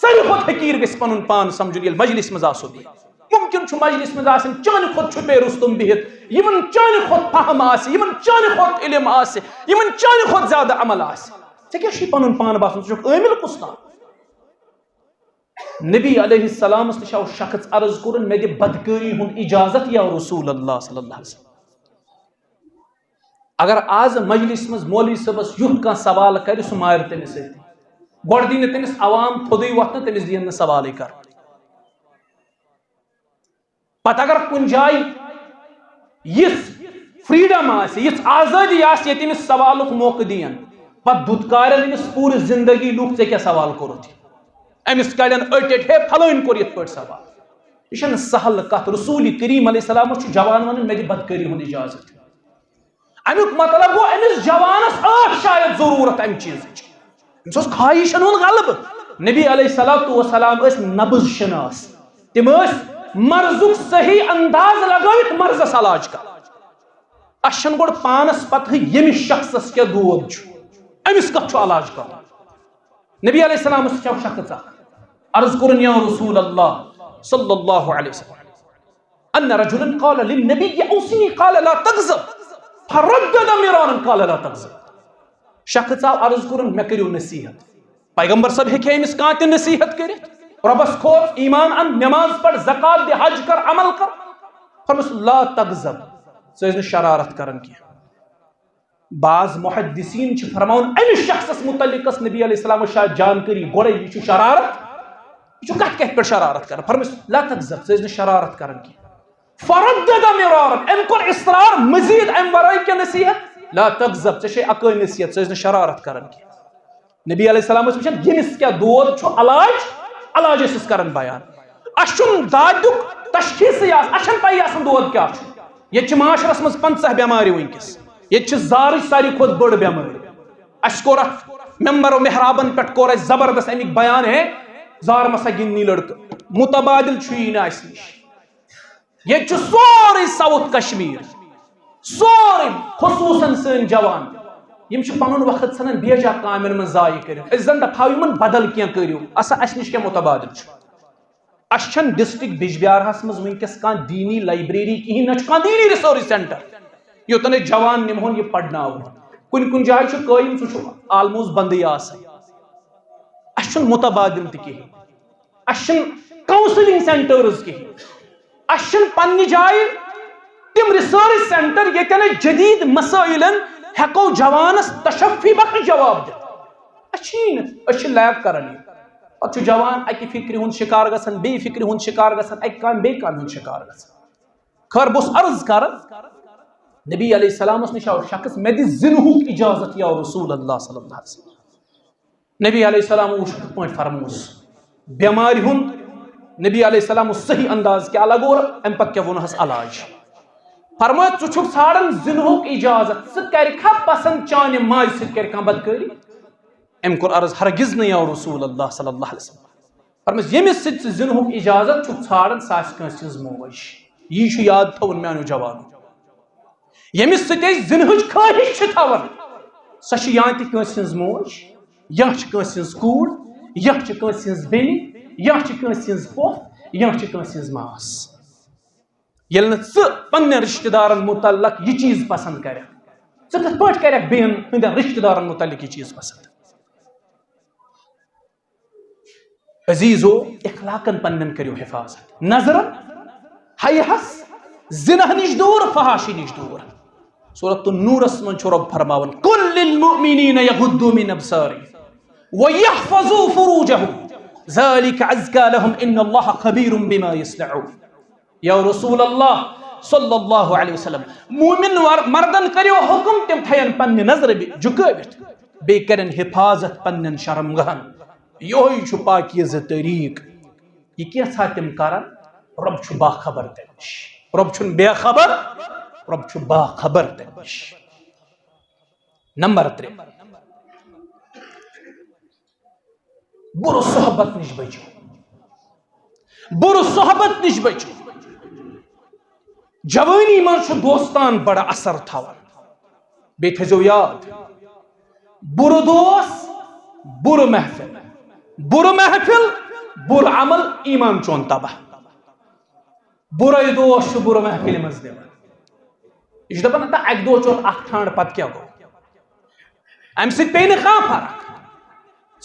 ساروی کھۄتہٕ حقیٖر گژھِ پنُن پان سمجھُن، ییٚلہِ مجلس منٛز آسو بِہِتھ۔ ممکن چھُ مجلس منٛز آسن چانہِ کھۄتہٕ چھُپے رُستُم بِہِتھ، یِمن چانہِ کھۄتہٕ فہم آسہِ، یِمن چانہِ کھۄتہٕ علم آسہِ، یِمن چانہِ کھۄتہٕ زیادٕ عمل آسہِ۔ ژےٚ کیٛاہ چھُے پنُن پان باسان؟ ژٕ چھُکھ عٲمل کُس تام؟ نبی علیہ السلامس نِش آو شخص، عرض کوٚرُن، "مےٚ دِ بدکٲری ہُنٛد اجازت یا رسول اللہ صلی اللہ علیہ وسلم۔" اگر آز مجلس منٛز مولوی صٲبس یُتھ کانٛہہ سوال کرِ، سُہ مارِ تٔمِس سۭتۍ۔ گۄڈٕ دی نہٕ تٔمِس عوام تھوٚدُے وۄتھنہٕ، تٔمِس دِیِن نہٕ سوالٕے کرنہٕ۔ پتہٕ اگر کُنہِ جایہِ یِژھ freedom آسہِ، یِژھ آزٲدی آسہِ، ییٚتہِ أمِس سوالُک موقعہٕ دِین، پتہٕ دُتکارن أمِس پوٗرٕ زندگی لُکھ، "ژےٚ کیٛاہ سوال کوٚرُتھ؟" أمِس کڑن أٹۍ أٹۍ، "ہے، فلٲنۍ کوٚر یِتھ پٲٹھۍ سوال۔" یہِ چھَنہٕ سہل کتھ۔ رسول کریم علیہ السلامس چھُ جوان ونان، "مےٚ دِ بدکٲری ہُنٛد اجازت۔" امیُک مطلب گوٚو، أمِس جوانس ٲس شاید ضروٗرت امہِ چیٖزٕچ۔ أمِس اوس خواہشن ہُنٛد غلبہٕ۔ نبی علیہ الصلوۃ والسلام ٲسۍ نبض شناس، تِم ٲسۍ مرضُک صحیح انداز لگٲوِتھ مرضس علاج کران۔ اسہِ چھنہٕ گۄڈٕ پانس پتہٕے ییٚمِس شخصس کیٛاہ دود چھُ، أمِس کتھ چھُ علاج کرُن۔ نبی علیہ السلامس چھُ شخص اکھ، عرض کوٚرُن، "یا رسول اللہ صلی اللہ علیہ وسلم، ان رجلا قال للنبی اوصنی، قال لا تغضب، فردد مرارا قال لا تغضب۔" شخص آو، عرض کوٚرُن، "مےٚ کٔرِو نصیحت۔" پیغمبر صٲب ہیٚکہِ ہے أمِس کانٛہہ تہِ نصیحت کٔرِتھ؟ رۄبس کھوژ، ایمان ان، نماز پَر، زکات دِ، حج کر، عمل کر۔ فرموس، "لا تغضب، ژٕ ٲسۍ نہٕ شرارت کران کینٛہہ۔" بعض محدثین چھِ فرماوان، أمِس شخصس متعلق ٲس نبی علیہ السلام شاید جانکٲری گۄڈے، یہِ چھُ شرارت، یہِ چھُ کتھ کتھ پٮ۪ٹھ شرارت کران۔ فرموس، "لا تغضب، ژٕ ٲسۍ نہٕ شرارت کران کینٛہہ۔" فردد مرارا، أمۍ کوٚر اصرار مزید امہِ ورٲے کینٛہہ نصیحت، "لا تغضب، ژےٚ چھے اکٲے نصیحت، ژٕ ٲسۍ نہٕ شرارت کران کینٛہہ۔" نبی علیہ السلام ٲسۍ وٕچھان، ییٚمِس کیٛاہ دود چھُ، علاج، علاج ٲسِس کران بیان۔ اَسہِ چھُنہٕ دادیُک تشخیصٕے آسان، اَسہِ چھَنہٕ پَیی آسان دود کیٛاہ چھُ۔ ییٚتہِ چھِ معاشرس منٛز پنٛژاہ بٮ۪مارِ وٕنکیٚس۔ ییٚتہِ چھِ زارٕچ ساروی کھۄتہٕ بٔڑ بٮ۪مٲرۍ۔ اَسہِ کوٚر اَتھ ممبر و محرابن پٮ۪ٹھ کوٚر اَسہِ زبردست اَمیُک بیان، ہے، زار مسا گِنٛدنی لڑکہٕ، متبادل چھُ یی نہٕ اَسہِ نِش۔ ییٚتہِ چھُ سورُے ساوُتھ کشمیر، سورُے، خصوٗصاً سٲنۍ جوان، یِم چھِ پنُن وقت ژھٕنان بیجا کامٮ۪ن منٛز ضایع کٔرِتھ۔ أسۍ زن دپہو یِمن بدل کینٛہہ کٔرِو، اسا اسہِ نِش کیٛاہ متبادل چھُ؟ اسہِ چھنہٕ ڈسٹرکٹ بجبیارہس منٛز وٕنکیٚس کانٛہہ دینی لائبریری کِہیٖنۍ، نہ چھُ کانٛہہ دینی ریسورس سینٹر، یوٚتن أسۍ جوان نِمہون یہِ پرناوُن۔ کُنہِ کُنہِ جایہِ چھُ قٲیِم، سُہ چھُ آلموسٹ بندٕے آسان۔ اسہِ چھُنہٕ متبادل تہِ کِہیٖنۍ، اسہِ چھِنہٕ کاؤنسلنگ سینٹرز کِہیٖنۍ، اسہِ چھِنہٕ پننہِ جایہِ تِم ریسورس سینٹر ییٚتٮ۪ن أسۍ جدید مسائلن ہٮ۪کو جوانس تشفی بخش جواب دِتھ۔ اسہِ چھِی نہٕ، أسۍ چھِ لیک کران یہِ۔ پتہٕ چھُ جوان اکہِ فکرِ ہُنٛد شکار گژھان، بیٚیہِ فکرِ ہُنٛد شکار گژھان، اکہِ کامہِ بیٚیہِ کامہِ ہُنٛد شکار گژھان۔ خٲر، بہٕ اوسُس عرض کران، نبی علیہ السلامس نِش آو شخص، مےٚ دِ زِنہُک اجازت یا رسول اللہ صلی اللہ علیہ وسلم۔ نبی علیہ السلام وُچھ کِتھ پٲٹھۍ فرمووُس بٮ۪مارِ ہُنٛد۔ نبی علیہ السلام اوس صحیح انداز کیٛاہ لگوو، امہِ پتہٕ کیٛاہ ووٚنہس علاج۔ فرموو، ژٕ چھُکھ ژھانڈان زِنہُک اجازت، ژٕ کرِکھا پسند چانہِ ماجہِ سۭتۍ کرِ کانٛہہ بدکٲری؟ أمۍ کوٚر عرض، ہرگز نہٕ یا رسول اللہ صلی اللہ علیہ وسلم۔ فرمووُس، ییٚمِس سۭتۍ ژٕ زِنہُک اجازت چھُکھ ژھانڈان، سۄ آسہِ کٲنٛسہِ ہٕنٛز موج۔ یی چھُ یاد تھاوُن میانیو جوانو۔ ییٚمِس سۭتۍ أسۍ زِنہٕچ خٲہِش چھِ تھاوان، سۄ چھِ یا تہِ کٲنٛسہِ ہٕنٛز موج، یا چھِ کٲنٛسہِ ہٕنٛز کوٗر، یا چھِ کٲنٛسہِ ہٕنٛز بیٚنہِ، یا چھِ کٲنٛسہِ ہٕنٛز پۄپھ، یا چھِ کٲنٛسہِ ہٕنٛز ماس۔ ییٚلہِ نہٕ ژٕ پننٮ۪ن رشتہٕ دارن متعلق یہِ چیٖز پسند کرکھ، ژٕ کِتھ پٲٹھۍ کرکھ بیٚین ہٕنٛدٮ۪ن رشتہٕ دارن متعلق یہِ چیٖز پسند؟ عزیزو، اخلاقن پننٮ۪ن کٔرِو حفاظت۔ نظرن، حیہس، زِناہ نِش دوٗر، فحاشی نِش دوٗر۔ سورۃ النورس منٛز چھُ رۄب فرماوان، "قل للمؤمنین یغضوا من ابصارهم ویحفظوا فروجهم ذلک ازکی لهم ان اللہ خبیر بما یصنعون۔" یا رسول اللہ صلی اللہ علیہ وسلم، مومن ور-، مردن کٔرِو حکم، تِم تھاین پننہِ نظرِ بِ-، جُکٲوِتھ، بیٚیہِ کرن حفاظت پننٮ۪ن شرمگاہن۔ یہوے چھُ پاکیزٕ طریٖقہٕ۔ یہِ کینٛژھا تِم کرن، رۄب چھُ باخبر تمہِ نِش۔ رۄب چھُنہٕ بے خبر، رۄب چھُ باخبر تمہِ نِش۔ نمبر ترٛےٚ، بُرٕ صحبت نِش بٔچِو۔ بُرٕ صحبت نِش بٔچِو۔ جوٲنی منٛز چھُ دوستان بڑٕ اثر تھاوان۔ بیٚیہِ تھٲیزیو یاد، بُرٕ دوس، بُرٕ محفل، بُرٕ محفل، بُرٕ عمل، ایمان چون تباہ۔ بُرے دوس چھُ بُرٕ محفلہِ منٛز نِوان۔ یہِ چھُ دَپان، "نہ، اَکہِ دۄہ چوٚل اکھ ٹھانٛڈ، پتہٕ کیٛاہ گوٚو؟ اَمہِ سۭتۍ پیٚیہِ نہٕ کانٛہہ فرق۔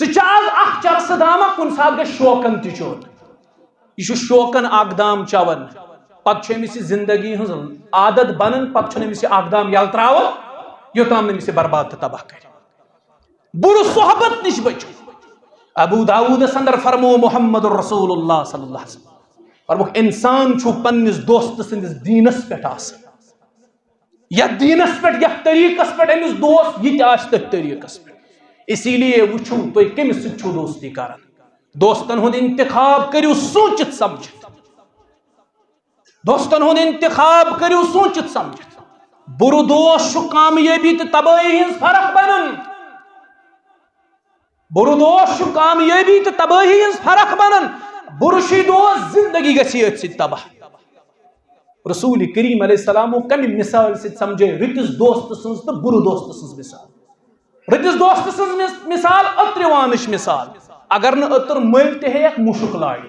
ژٕ چاو اکھ چرسہٕ دامہ، کُنہِ ساتہٕ گژھِ شوقن تہِ چوٚن۔" یہِ چھُ شوقن اکھ دام چٮ۪وان، پتہٕ چھُ أمِس یہِ زندگی ہٕنٛز عادت بنان، پتہٕ چھُنہٕ أمِس یہِ اکھ دام یلہٕ ترٛاوان، یوٚتام نہٕ أمِس یہِ برباد تہٕ تباہ کرِ۔ بُرٕ صحبت نِش بٔچِو۔ ابو داوودس اندر فرمو محمد رسول اللہ صلی اللہ علیہ وسلم، فرموکھ، انسان چھُ پننِس دوست سٕنٛدِس دیٖنس پٮ۪ٹھ آسان۔ یتھ دیٖنس پٮ۪ٹھ، یتھ طریٖقس پٮ۪ٹھ أمِس دوست، یہِ تہِ آسہِ تٔتھۍ طریٖقس پٮ۪ٹھ۔ اسی لیے وٕچھِو تُہۍ کٔمِس سۭتۍ چھِو دوستی کران۔ دوستن ہُنٛد انتخاب کٔرِو سوٗنٛچِتھ سمجھِتھ۔ دوستن ہُنٛد انتخاب کٔرِو سوٗنٛچِتھ سمجھِتھ۔ بُرٕ دوس چھُ کامیٲبی تہٕ تبٲہی ہٕنٛز فرق بنان۔ بُرٕ دوس چھُ کامیٲبی تہٕ تبٲہی ہٕنٛز فرق بنان۔ بُرٕ چھُے دوس، زندگی گژھِ أتھۍ سۭتۍ تباہ۔ رسول کریم علیہ السلامو کمہِ مثال سۭتۍ سمجھے رٕتِس دوست سٕنٛز تہٕ بُرٕ دوست سٕنٛز مثال؟ رٕتِس دوست سٕنٛز مِس-، مثال ٲترِ وانٕچ مثال۔ اگر نہٕ ٲتٕر مٔلۍ تہِ ہیٚیَکھ، مُشُک لارِ۔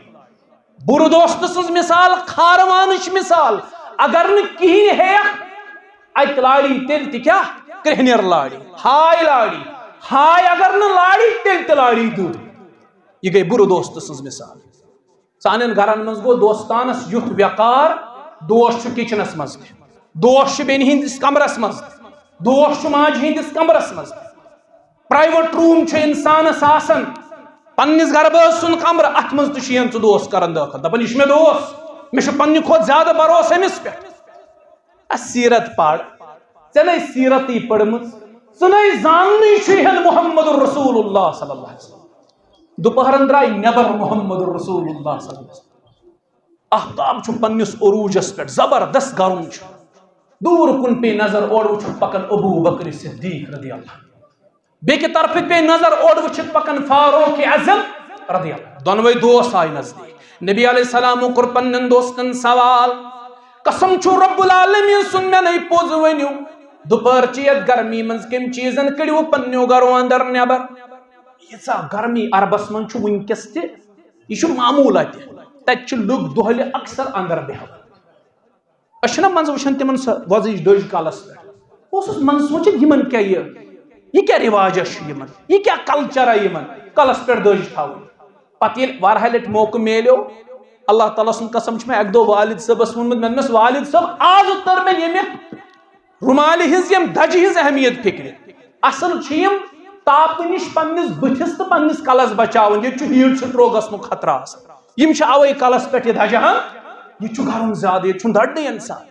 بُرٕ دوست سٕنٛز مثال کھارٕ وانٕچ مثال۔ اگر نہٕ کِہیٖنۍ ہیٚیَکھ، اَتہِ لارِ تیٚلہِ تہِ کیٛاہ؟ کرٛیٚہنیر لارِ، ہاے لارِ۔ ہاے اگر نہٕ لارِ، تیٚلہِ تہِ لارِ دُر۔ یہِ گٔے بُرٕ دوست سٕنٛز مثال۔ سانٮ۪ن گرن منٛز گوٚو دوستانس یُتھ وقار، دوس چھُ کچنس منٛز تہِ، دوس چھُ بیٚنہِ ہٕنٛدِس کمرس منٛز تہِ، دوس چھُ ماجہِ ہٕنٛدِس کمرس منٛز تہِ۔ پرایویٹ روٗم چھُ انسانس آسان، پننِس گرٕ بٲژ سُنٛد کمرٕ، اتھ منٛز تہِ چھُ یِوان ژٕ دوس کران دٲخل، دپان، "یہِ چھُ مےٚ دوس، مےٚ چھُ پننہِ کھۄتہٕ زیادٕ بھروسہٕ أمِس پٮ۪ٹھ۔" سیرت پَر، ژےٚ نے سیرتٕے پٔرمٕژ، ژٕ نے زاننٕے چھُے ہن محمد رسول اللہ صلی اللہ علیہ وسلم۔ دُپہرن درٛاے نٮ۪بر محمد رسول اللہ صلی اللہ علیہ وسلم۔ آفتاب چھُ پننِس عروٗجس پٮ۪ٹھ، زبردست گرم چھُ۔ دوٗر کُن پیٚیہِ نظر، اورٕ وٕچھُکھ پکان ابو بکر صدیق رضی اللہ عنہ۔ بیٚکہِ طرفہٕ پیٚیہِ نظر، اورٕ وٕچھِتھ پکان فاروق اعظم رضی اللہ عنہ۔ دۄنوَے دوس آے نزدیٖک۔ نبی علیہ السلامو کوٚر پننٮ۪ن دوستن سوال، "قسم چھُ رب العالمین سُنٛد، مےٚ نے پوٚز ؤنِو، دُپہر چہِ یتھ گرمی منٛز کٔمۍ چیٖزن کٔڑِو پننیو گرو اندر نٮ۪بر؟" ییٖژاہ گرمی عربس منٛز چھُ وٕنکیٚس تہِ، یہِ چھُ معموٗل اتہِ۔ تتہِ چھِ لُکھ دۄہلہِ اکثر اندر بیہوان۔ أسۍ چھِنہ منٛزٕ وٕچھان تِمن سۄ وۄزٕج دٔج کلس پٮ۪ٹھ۔ بہٕ اوسُس منٛزٕ سونٛچان، یِمن کیٛاہ یہِ، یہِ کیٛاہ رِواجہ چھُ یِمن، یہِ کیٛاہ کلچرا یِمن کلس پٮ۪ٹھ دٔج تھاوٕنۍ؟ پتہٕ ییٚلہِ واریاہہِ لٹہِ موقعہٕ میلیو، اللہ تعالیٰ سُنٛد قسم چھُ مےٚ اَکہِ دۄہ والد صٲبس ووٚنمُت، مےٚ دوٚپمس، "والد صٲب، آز توٚر مےٚ ییٚمہِ رُمالہِ ہٕنٛز، ییٚمہِ دَجہِ ہٕنٛز اہمیت فِکرِ۔ اصل چھِ یِم تاپہٕ نِش پننِس بٕتھِس تہٕ پننِس کلس بچاوان، ییٚتہِ چھُ ہیٹ سٹروکس نُک خطرٕ آسان۔ یِم چھِ اوے کلس پٮ۪ٹھ یہِ دَجان، یہِ چھُ گرم زیادٕ، ییٚتہِ چھُنہٕ دَڈنٕے انسان۔"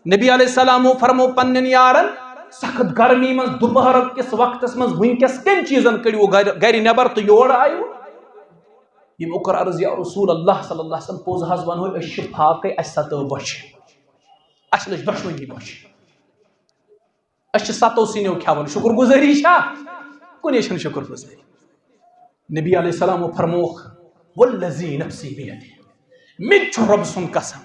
نبی علیہ السلامو فرمو پننٮ۪ن یارن، سخت گرمی منٛز، دُپہر کِس وقتس منٛز، وٕنکیٚس کٔمۍ چیٖزن کٔڑِو گرِ، گرِ نٮ۪بر تہٕ یور آیِو؟ یِم اُکر عرض، یا رسول اللہ صلی اللہ علیہ وسلم، پوٚز حظ ونہو، أسۍ چھِ فاقے، اَسہِ ستٲو بۄچھِ، اَسہِ لٔج دۄشوٕنی بۄچھِ۔ أسۍ چھِ ستو سِنیو کھٮ۪وان، شُکر گُزٲری چھا؟ کُنے چھَنہٕ شُکر گُزٲری۔ نبی علیہ السلامو فرمووُکھ، "والذی نفسی بیدہ"، مےٚ تہِ چھُ رۄبہٕ سُنٛد قسم،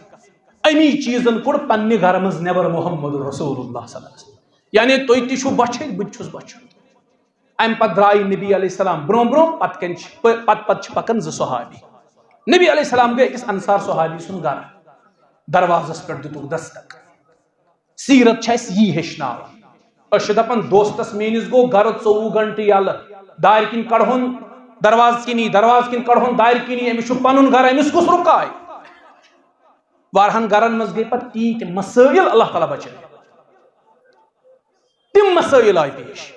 اَمی چیٖزن کوٚڑ پننہِ گرٕ منٛز نٮ۪بر محمد رسول اللہ صلی اللہ علیہ وسلم۔ یعنی تُہۍ تہِ چھِو بۄچھِتھ، بہٕ تہِ چھُس بۄچھُن۔ اَمہِ پتہٕ درٛاے نبی علیہ السلام برونٛہہ برونٛہہ، پتہٕ کنہِ چھِ، پ-، پتہٕ پتہٕ چھِ پکان زٕ صحابی۔ نبی علیہ السلام گٔے أکِس انصار صحابی سُنٛد گرٕ، دروازس پٮ۪ٹھ دِتُکھ دستک۔ سیرت چھِ اَسہِ یی ہیٚچھناوان۔ أسۍ چھِ دَپان، دوستَس میٛٲنِس گوٚو گَرٕ ژوٚوُہ گھنٹہٕ یَلہٕ، دارِ کِنۍ کَڑہون دروازٕ کِنی، دروازٕ کِنۍ کَڑہون دارِ کِنی، أمِس چھُ پَنُن گَرٕ، أمِس کُس رُکایہِ؟ واریاہَن گَرَن منٛز گٔے پَتہٕ تیٖتۍ مسٲیِل، اللہ تعالیٰ بَچٲیِن۔ تِم مسٲیِل آیہِ پیش۔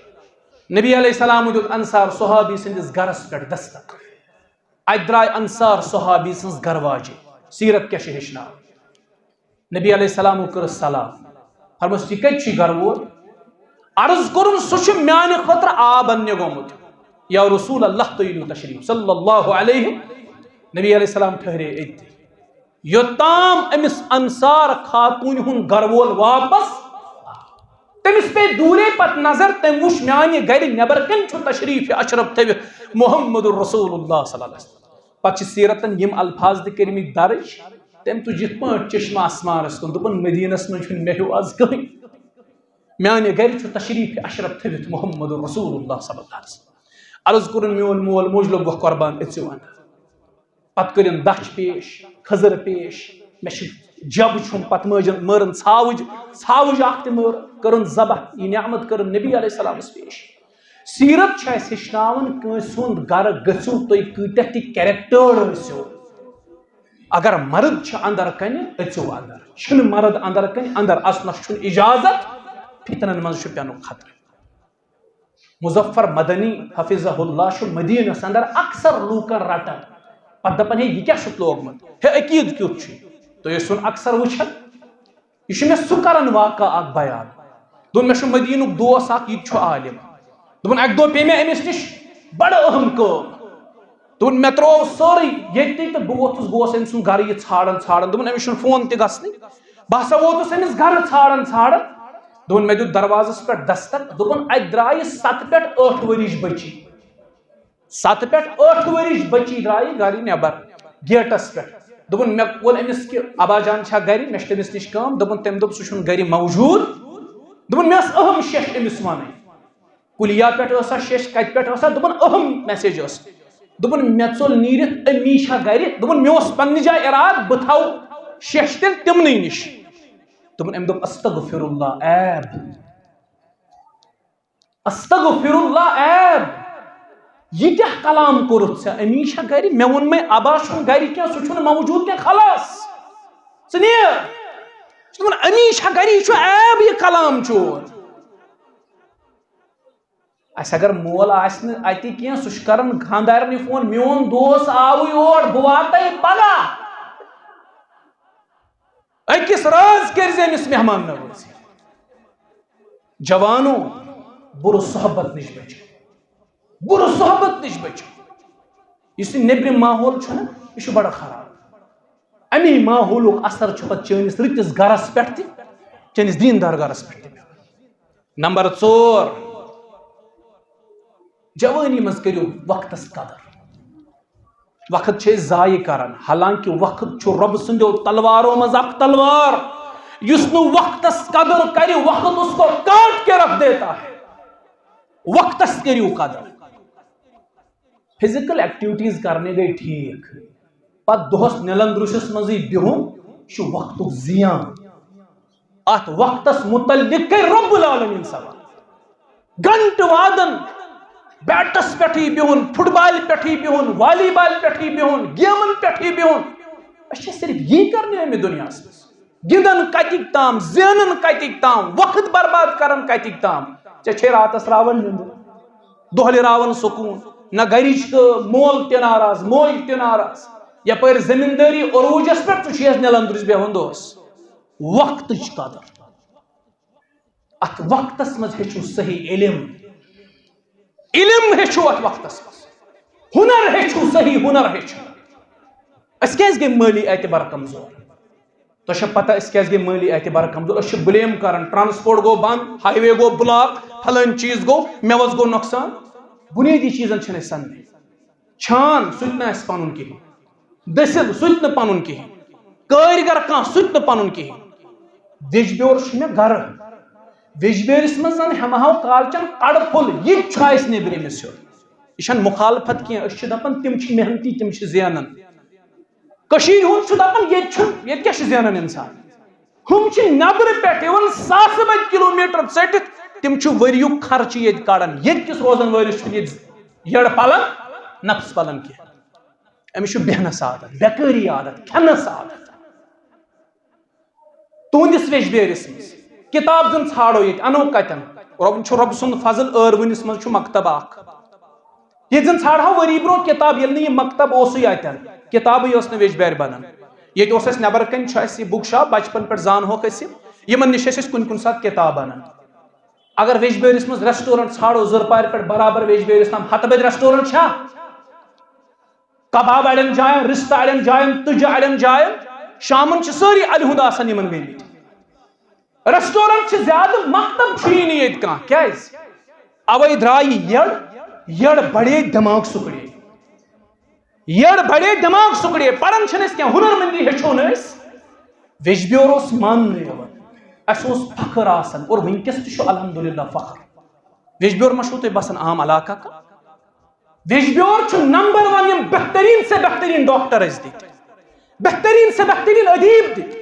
نبی علیہ السلام دیُت انصار صحابی سٕنٛدِس گَرَس پٮ۪ٹھ دستک۔ اَتہِ درٛاے انصار صحابی سٕنٛز گَرٕ واجہِ۔ سیرت کیٛاہ چھِ ہیٚچھناوان؟ نبی علیہ السلام کٔرٕس سلام۔ فرموس، "یہِ کَتہِ چھُے گَرٕ وول؟" عرض کوٚرُن، "سُہ چھُ میٛانہِ خٲطرٕ آب اَننہِ گوٚمُت۔" "یا رسول اللہ، تُہۍ أنِو تشریٖف۔" صلی اللہ علیہ۔ نبی علیہ السلام ٹھہرے أتی۔ یوٚتام أمِس انصار خاتوٗنہِ ہُنٛد گَرٕ وول واپس آو۔ تٔمِس پیٚیہِ دوٗرے پتہٕ نظر، تٔمۍ وُچھ میٛانہِ گَرِ نٮ۪بر کَنہِ چھُ تشریٖف اشرف تھٲوِتھ محمد رسول اللہ صلی اللہ علیہ وسلم۔ پتہٕ چھِ سیرتن یِم الفاظ تہِ کٔرمٕتۍ درج، تٔمۍ تُج یِتھ پٲٹھۍ چشمہٕ آسمانس کُن، دوٚپُن، "مدیٖنس منٛز چھُنہٕ مےٚ ہیوٗ از کٕہٕنۍ۔ میٛانہِ گرِ چھُ تشریٖف اشرف تھٲوِتھ محمد رسول اللہ صلی اللہ علیہ وسلم۔" عرض کوٚرُن، "میون مول موج لوٚگ وۄنۍ قربان، أژِو اندر۔" پتہٕ کٔرِن دچھ پیش، کھٔزٕر پیش، مےٚ چھِ جب چھُم، پتہٕ مٲجن، مٲرٕن ژھاوٕج، ژھاوٕج اکھ تہِ مٲر، کٔرٕن ذبح، یہِ نعمت کٔرٕن نبی علیہ السلامس پیش۔ سیرت چھِ اَسہِ ہیٚچھناوان، کٲنٛسہِ ہُنٛد گرٕ گٔژھِو تُہۍ کۭتیٛاہ تہِ character ٲسِو۔ اگر مرد چھِ اندر کنہِ، أژِو اندر۔ چھِنہٕ مرد اندر کنہِ، اندر اژنس چھُنہٕ اجازت، فتنن منٛز چھُ پینُک خطرٕ۔ مظفر مدنی حفظہ اللہ چھُ مدینس اندر اکثر لوٗکن رٹان، پتہٕ دپان، "ہے، یہِ کیٛاہ چھُتھ لوگمُت؟ ہے، عقیٖد کیُتھ چھُے؟" تُہۍ ٲسِو نہٕ اکثر وٕچھان۔ یہِ چھُ مےٚ سُہ کران واقعہ اکھ بیان۔ دوٚپُن، مےٚ چھُ مدیٖنُک دوس اکھ، یہِ تہِ چھُ عالم۔ دوٚپُن، اکہِ دۄہ پیٚیہِ مےٚ أمِس نِش بڑٕ اہم کٲم۔ دوٚپُن، مےٚ ترٛوو سورُے ییٚتی تہٕ بہٕ ووتھُس، گوس أمۍ سُنٛد گرٕ یہِ ژھانٛڈان ژھانٛڈان۔ دوٚپُن، أمِس چھُنہٕ فون تہِ گژھنٕے۔ بہٕ ہسا ووتُس أمِس گرٕ ژھانٛڈان ژھانٛڈان۔ دوٚپُن، مےٚ دیُت دروازس پٮ۪ٹھ دستک۔ دوٚپُن، اتہِ درٛایہِ ستہٕ پٮ۪ٹھ ٲٹھ ؤرِش بٔچی۔ ستہٕ پٮ۪ٹھ ٲٹھ ؤرِش بٔچی درٛایہِ گرِ نٮ۪بر گیٹس پٮ۪ٹھ۔ دوٚپُن، مےٚ ووٚن أمِس کہِ ابا جان چھا گرِ؟ مےٚ چھِ تٔمِس نِش کٲم۔ دوٚپُن، تٔمۍ دوٚپ، سُہ چھُنہٕ گرِ موجوٗد۔ دوٚپُن، مےٚ ٲس اہم شیٚش أمِس وَنٕنۍ۔ کُلیا پٮ۪ٹھ ٲسا شیٚش، کَتہِ پٮ۪ٹھ ٲسا؟ دوٚپُن، اہم message ٲس۔ دوٚپُن، مےٚ ژوٚل نیٖرِتھ، أمی چھا گرِ؟ دوٚپُن، مےٚ اوس پننہِ جایہِ اِرادٕ، بہٕ تھاوٕ شیٚش تیٚلہِ تِمنٕے نِش۔ دوٚپُن، أمۍ دوٚپ، استغفر اللہ، عیب۔ استغفر اللہ، عیب۔ یہِ کیٛاہ کلام کوٚرُتھ ژےٚ؟ أمی چھا گرِ؟ مےٚ ووٚن مےٚ ابا چھُنہٕ گرِ کینٛہہ، سُہ چھُنہٕ موجوٗد کینٛہہ، خلاص۔ ژٕ نیر۔ ژٕ وَن، أمی چھا گرِ؟ یہِ چھُ عیب، یہِ کلام چون۔ اَسہِ اگر مول آسہِ نہٕ اَتہِ کینٛہہ، سُہ چھُ کران خانٛدارنہِ فون، "میون دوس آوُے اور، بہٕ واتَے پگاہ۔" أکِس رٲژ کٔرۍ زِ أمِس مہمان نوٲزی۔ جوانو، بُرٕ صحبت نِش بٔچِو۔ بُرٕ صحبت نِش بٔچِو۔ یُس یہِ نیٚبرِم ماحول چھُنہ، یہِ چھُ بڑٕ خراب۔ اَمی ماحولُک اثر چھُ پتہٕ چٲنِس رٕتِس گرس پٮ۪ٹھ تہِ، چٲنِس دیٖندار گرس پٮ۪ٹھ تہِ پٮ۪وان۔ نمبر ژور، جوٲنی منٛز کٔرِو وقتس قدر۔ وقت چھِ أسۍ ضایع کران، حالانکہ وقت چھُ رۄبہٕ سٕنٛدیو تلوارو منٛز اکھ تلوار۔ یُس نہٕ وقتس قدر کرِ، وقت اس کو کاٹ کے رکھ دیتا ہے۔ وقتس کٔرِو قدر۔ Physical activities کرنہِ گٔے ٹھیٖک، پتہٕ دۄہس نِلن درُسِس منٛزٕے بِہُن، یہِ چھُ وقتُک زِیان۔ اتھ وقتس متعلق کرِ رب العالمین سوال۔ گھنٹہٕ وادن بیٹس پٮ۪ٹھٕے بِہُن، فٹ بال پٮ۪ٹھٕے بِہُن، والی بال پٮ۪ٹھٕے بِہُن، گیمن پٮ۪ٹھٕے بِہُن۔ أسۍ چھِ صرف یی کرنہِ آمٕتۍ دُنیاہس منٛز۔ گِنٛدن کتِکۍ تام، زینن کتِکۍ تام، وقت برباد کرن کتِکۍ تام۔ ژےٚ چھے راتس راوان نیٚنٛدٕر، دۄہلہِ راوان سکوٗن، نہ گرِچ کٲم، مول تہِ ناراض، موج تہِ ناراض، یپٲرۍ زٔمیٖندٲری عروٗجس پٮ۪ٹھ، ژٕ چھُ یتھ نِلن درُس بیٚہوان دۄہس۔ وقتٕچ قدر۔ اتھ وقتس منٛز ہیٚچھِو صحیح علم۔ علم ہیٚچھِو اتھ وقتس منٛز۔ ہُنر ہیٚچھِو، صحیح ہُنر ہیٚچھِو۔ أسۍ کیازِ گٔے مٲلی اعتبار کمزور؟ تۄہہِ چھا پتہ أسۍ کیازِ گٔے مٲلی اعتبار کمزور؟ أسۍ چھِ blame کران، ٹرانسپورٹ گوٚو بنٛد، ہائی وے گوٚو بلاک، فلٲنۍ چیٖز گوٚو، مٮ۪وس گوٚو نۄقصان۔ بُنیٲدی چیٖزن چھِنہٕ أسۍ سننٕے۔ چھان، سُہ تہِ نہٕ اَسہِ پنُن کِہیٖنۍ۔ دٔسِل، سُہ تہِ نہٕ پنُن کِہیٖنۍ۔ کٲرۍ گر کانٛہہ، سُہ تہِ نہٕ پنُن کِہیٖنۍ۔ ویٚجبیور چھُ مےٚ گرٕ۔ ویٚجبیٲرِس منٛز زن ہٮ۪مہٕ ہاو کالچن کڑٕ پھوٚل، یہِ تہِ چھُ اَسہِ نیٚبرِمِس ہیوٚر۔ یہِ چھَنہٕ مُخالفت کینٛہہ، أسۍ چھِ دپان تِم چھِ محنتی، تِم چھِ زینان۔ کٔشیٖرِ ہُنٛد چھُ دپان، ییٚتہِ چھُ، ییٚتہِ کیٛاہ چھُ زینان اِنسان؟ ہُم چھِ نٮ۪برٕ پٮ۪ٹھ یِوان ساسہٕ بٔدۍ کِلوٗ میٖٹر ژٔٹِتھ، تِم چھِ ؤریُک خرچہٕ ییٚتہِ کڑان۔ ییٚتہِ کِس روزن وٲلِس چھُنہٕ ییٚتہِ یٔڑ پلن، نفس پلن کینٛہہ۔ أمِس چھُ بیٚہنس عادت، بیکٲری عادت، کھٮ۪نس عادت۔ تُہنٛدِس ویٚجبیٲرِس منٛز کِتاب زن ژھانڈو ییٚتہِ، انو کتٮ۪ن؟ رۄبن چھُ رۄبہٕ سُنٛد فضل، ٲروٕنِس منٛز چھُ مکتب اکھ۔ ییٚتہِ زن ژھانڈہو ؤری برونٛہہ کِتاب، ییٚلہِ نہٕ یہِ مکتب اوسُے اتٮ۪ن، کِتابٕے ٲس نہٕ ویٚجبیارِ بنان۔ ییٚتہِ اوس اَسہِ نٮ۪بر کنہِ چھُ اَسہِ یہِ بُک شاپ، بچپن پٮ۪ٹھ زانہوکھ أسۍ یہِ۔ یِمن نِش ٲسۍ أسۍ کُنہِ کُنہِ ساتہٕ کِتاب انان۔ اگر ویٚجبیٲرِس منٛز ریسٹورنٹ ژھانڈو، زٕرپارِ پٮ۪ٹھ برابر ویٚجبیٲرِس تام ہتہٕ بٔدۍ ریسٹورنٹ چھا؟ کباب اڑٮ۪ن جاین، رستہٕ اڑٮ۪ن جاین، تُجہِ اڑٮ۪ن جاین، شامن چھِ سٲری الہِ ہُنٛد آسان یِمن گٔمٕتۍ۔ ریسٹورنٹ چھِ زیادٕ، مکتب چھُیی نہٕ ییٚتہِ کانٛہہ۔ کیازِ؟ اوے درٛاے یٔڑ، یٔڑ بڑے دٮ۪ماغ سُکڑے۔ یٔڑ بڑے دٮ۪ماغ سُکڑے۔ پران چھِنہٕ أسۍ کینٛہہ، ہُنر مندی ہیٚچھو نہٕ أسۍ۔ ویٚجبیور اوس ماننہٕ یِوان۔ اَسہِ اوس فخر آسان اور وٕنکیٚس تہِ چھُ الحمدللہ فخر۔ ویٚجبیور ما چھُو تۄہہِ باسان عام علاقہ کانٛہہ؟ ویٚجبیور چھُ نمبر ون، یِم بہتریٖن سے بہتریٖن ڈاکٹر اَسہِ دِتۍ، بہتریٖن سے بہتریٖن ادیٖب دِتۍ،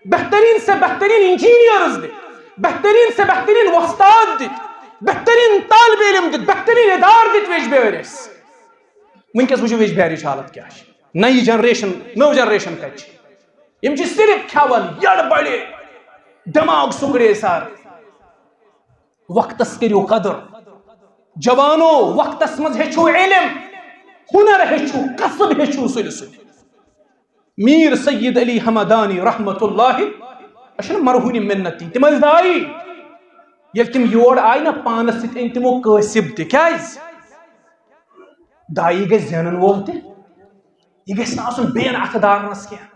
بہتریٖن سے بہتریٖن انجینئرز دِتۍ، بہتریٖن سے بہتریٖن وۄستاد دِتۍ، بہتریٖن طالب علم دِتۍ، بہتریٖن ادارٕ دِتۍ ویٚجبیٲرۍ اَسہِ۔ وٕنکیٚس وٕچھِو ویٚجبیارٕچ حالت کیٛاہ چھِ، نٔیی جنریشن، نٔو جنریشن کتہِ چھِ؟ یِم چھِ صرف کھٮ۪وان، یٔڑ بڑے، دٮ۪ماغ سُکڑے سر۔ وقتس کٔرِو قدر۔ جوانو، وقتس منٛز ہیٚچھِو علم، ہُنر ہیٚچھِو، کسب ہیٚچھِو سُلہِ سُلہِ۔ میٖر سید علی ہمدانی رحمتہ اللہ، أسۍ چھِنہٕ مرہوٗنہِ مِنت دِنۍ، تِم ٲسۍ دایی۔ ییٚلہِ تِم یور آیہِ نا، پانس سۭتۍ أنۍ تِمو کٲسِب تہِ۔ کیٛازِ؟ دایی گژھِ زینن وول تہِ، یہِ گژھِ نہٕ آسُن بیٚین اَتھٕ دارنَس کینٛہہ۔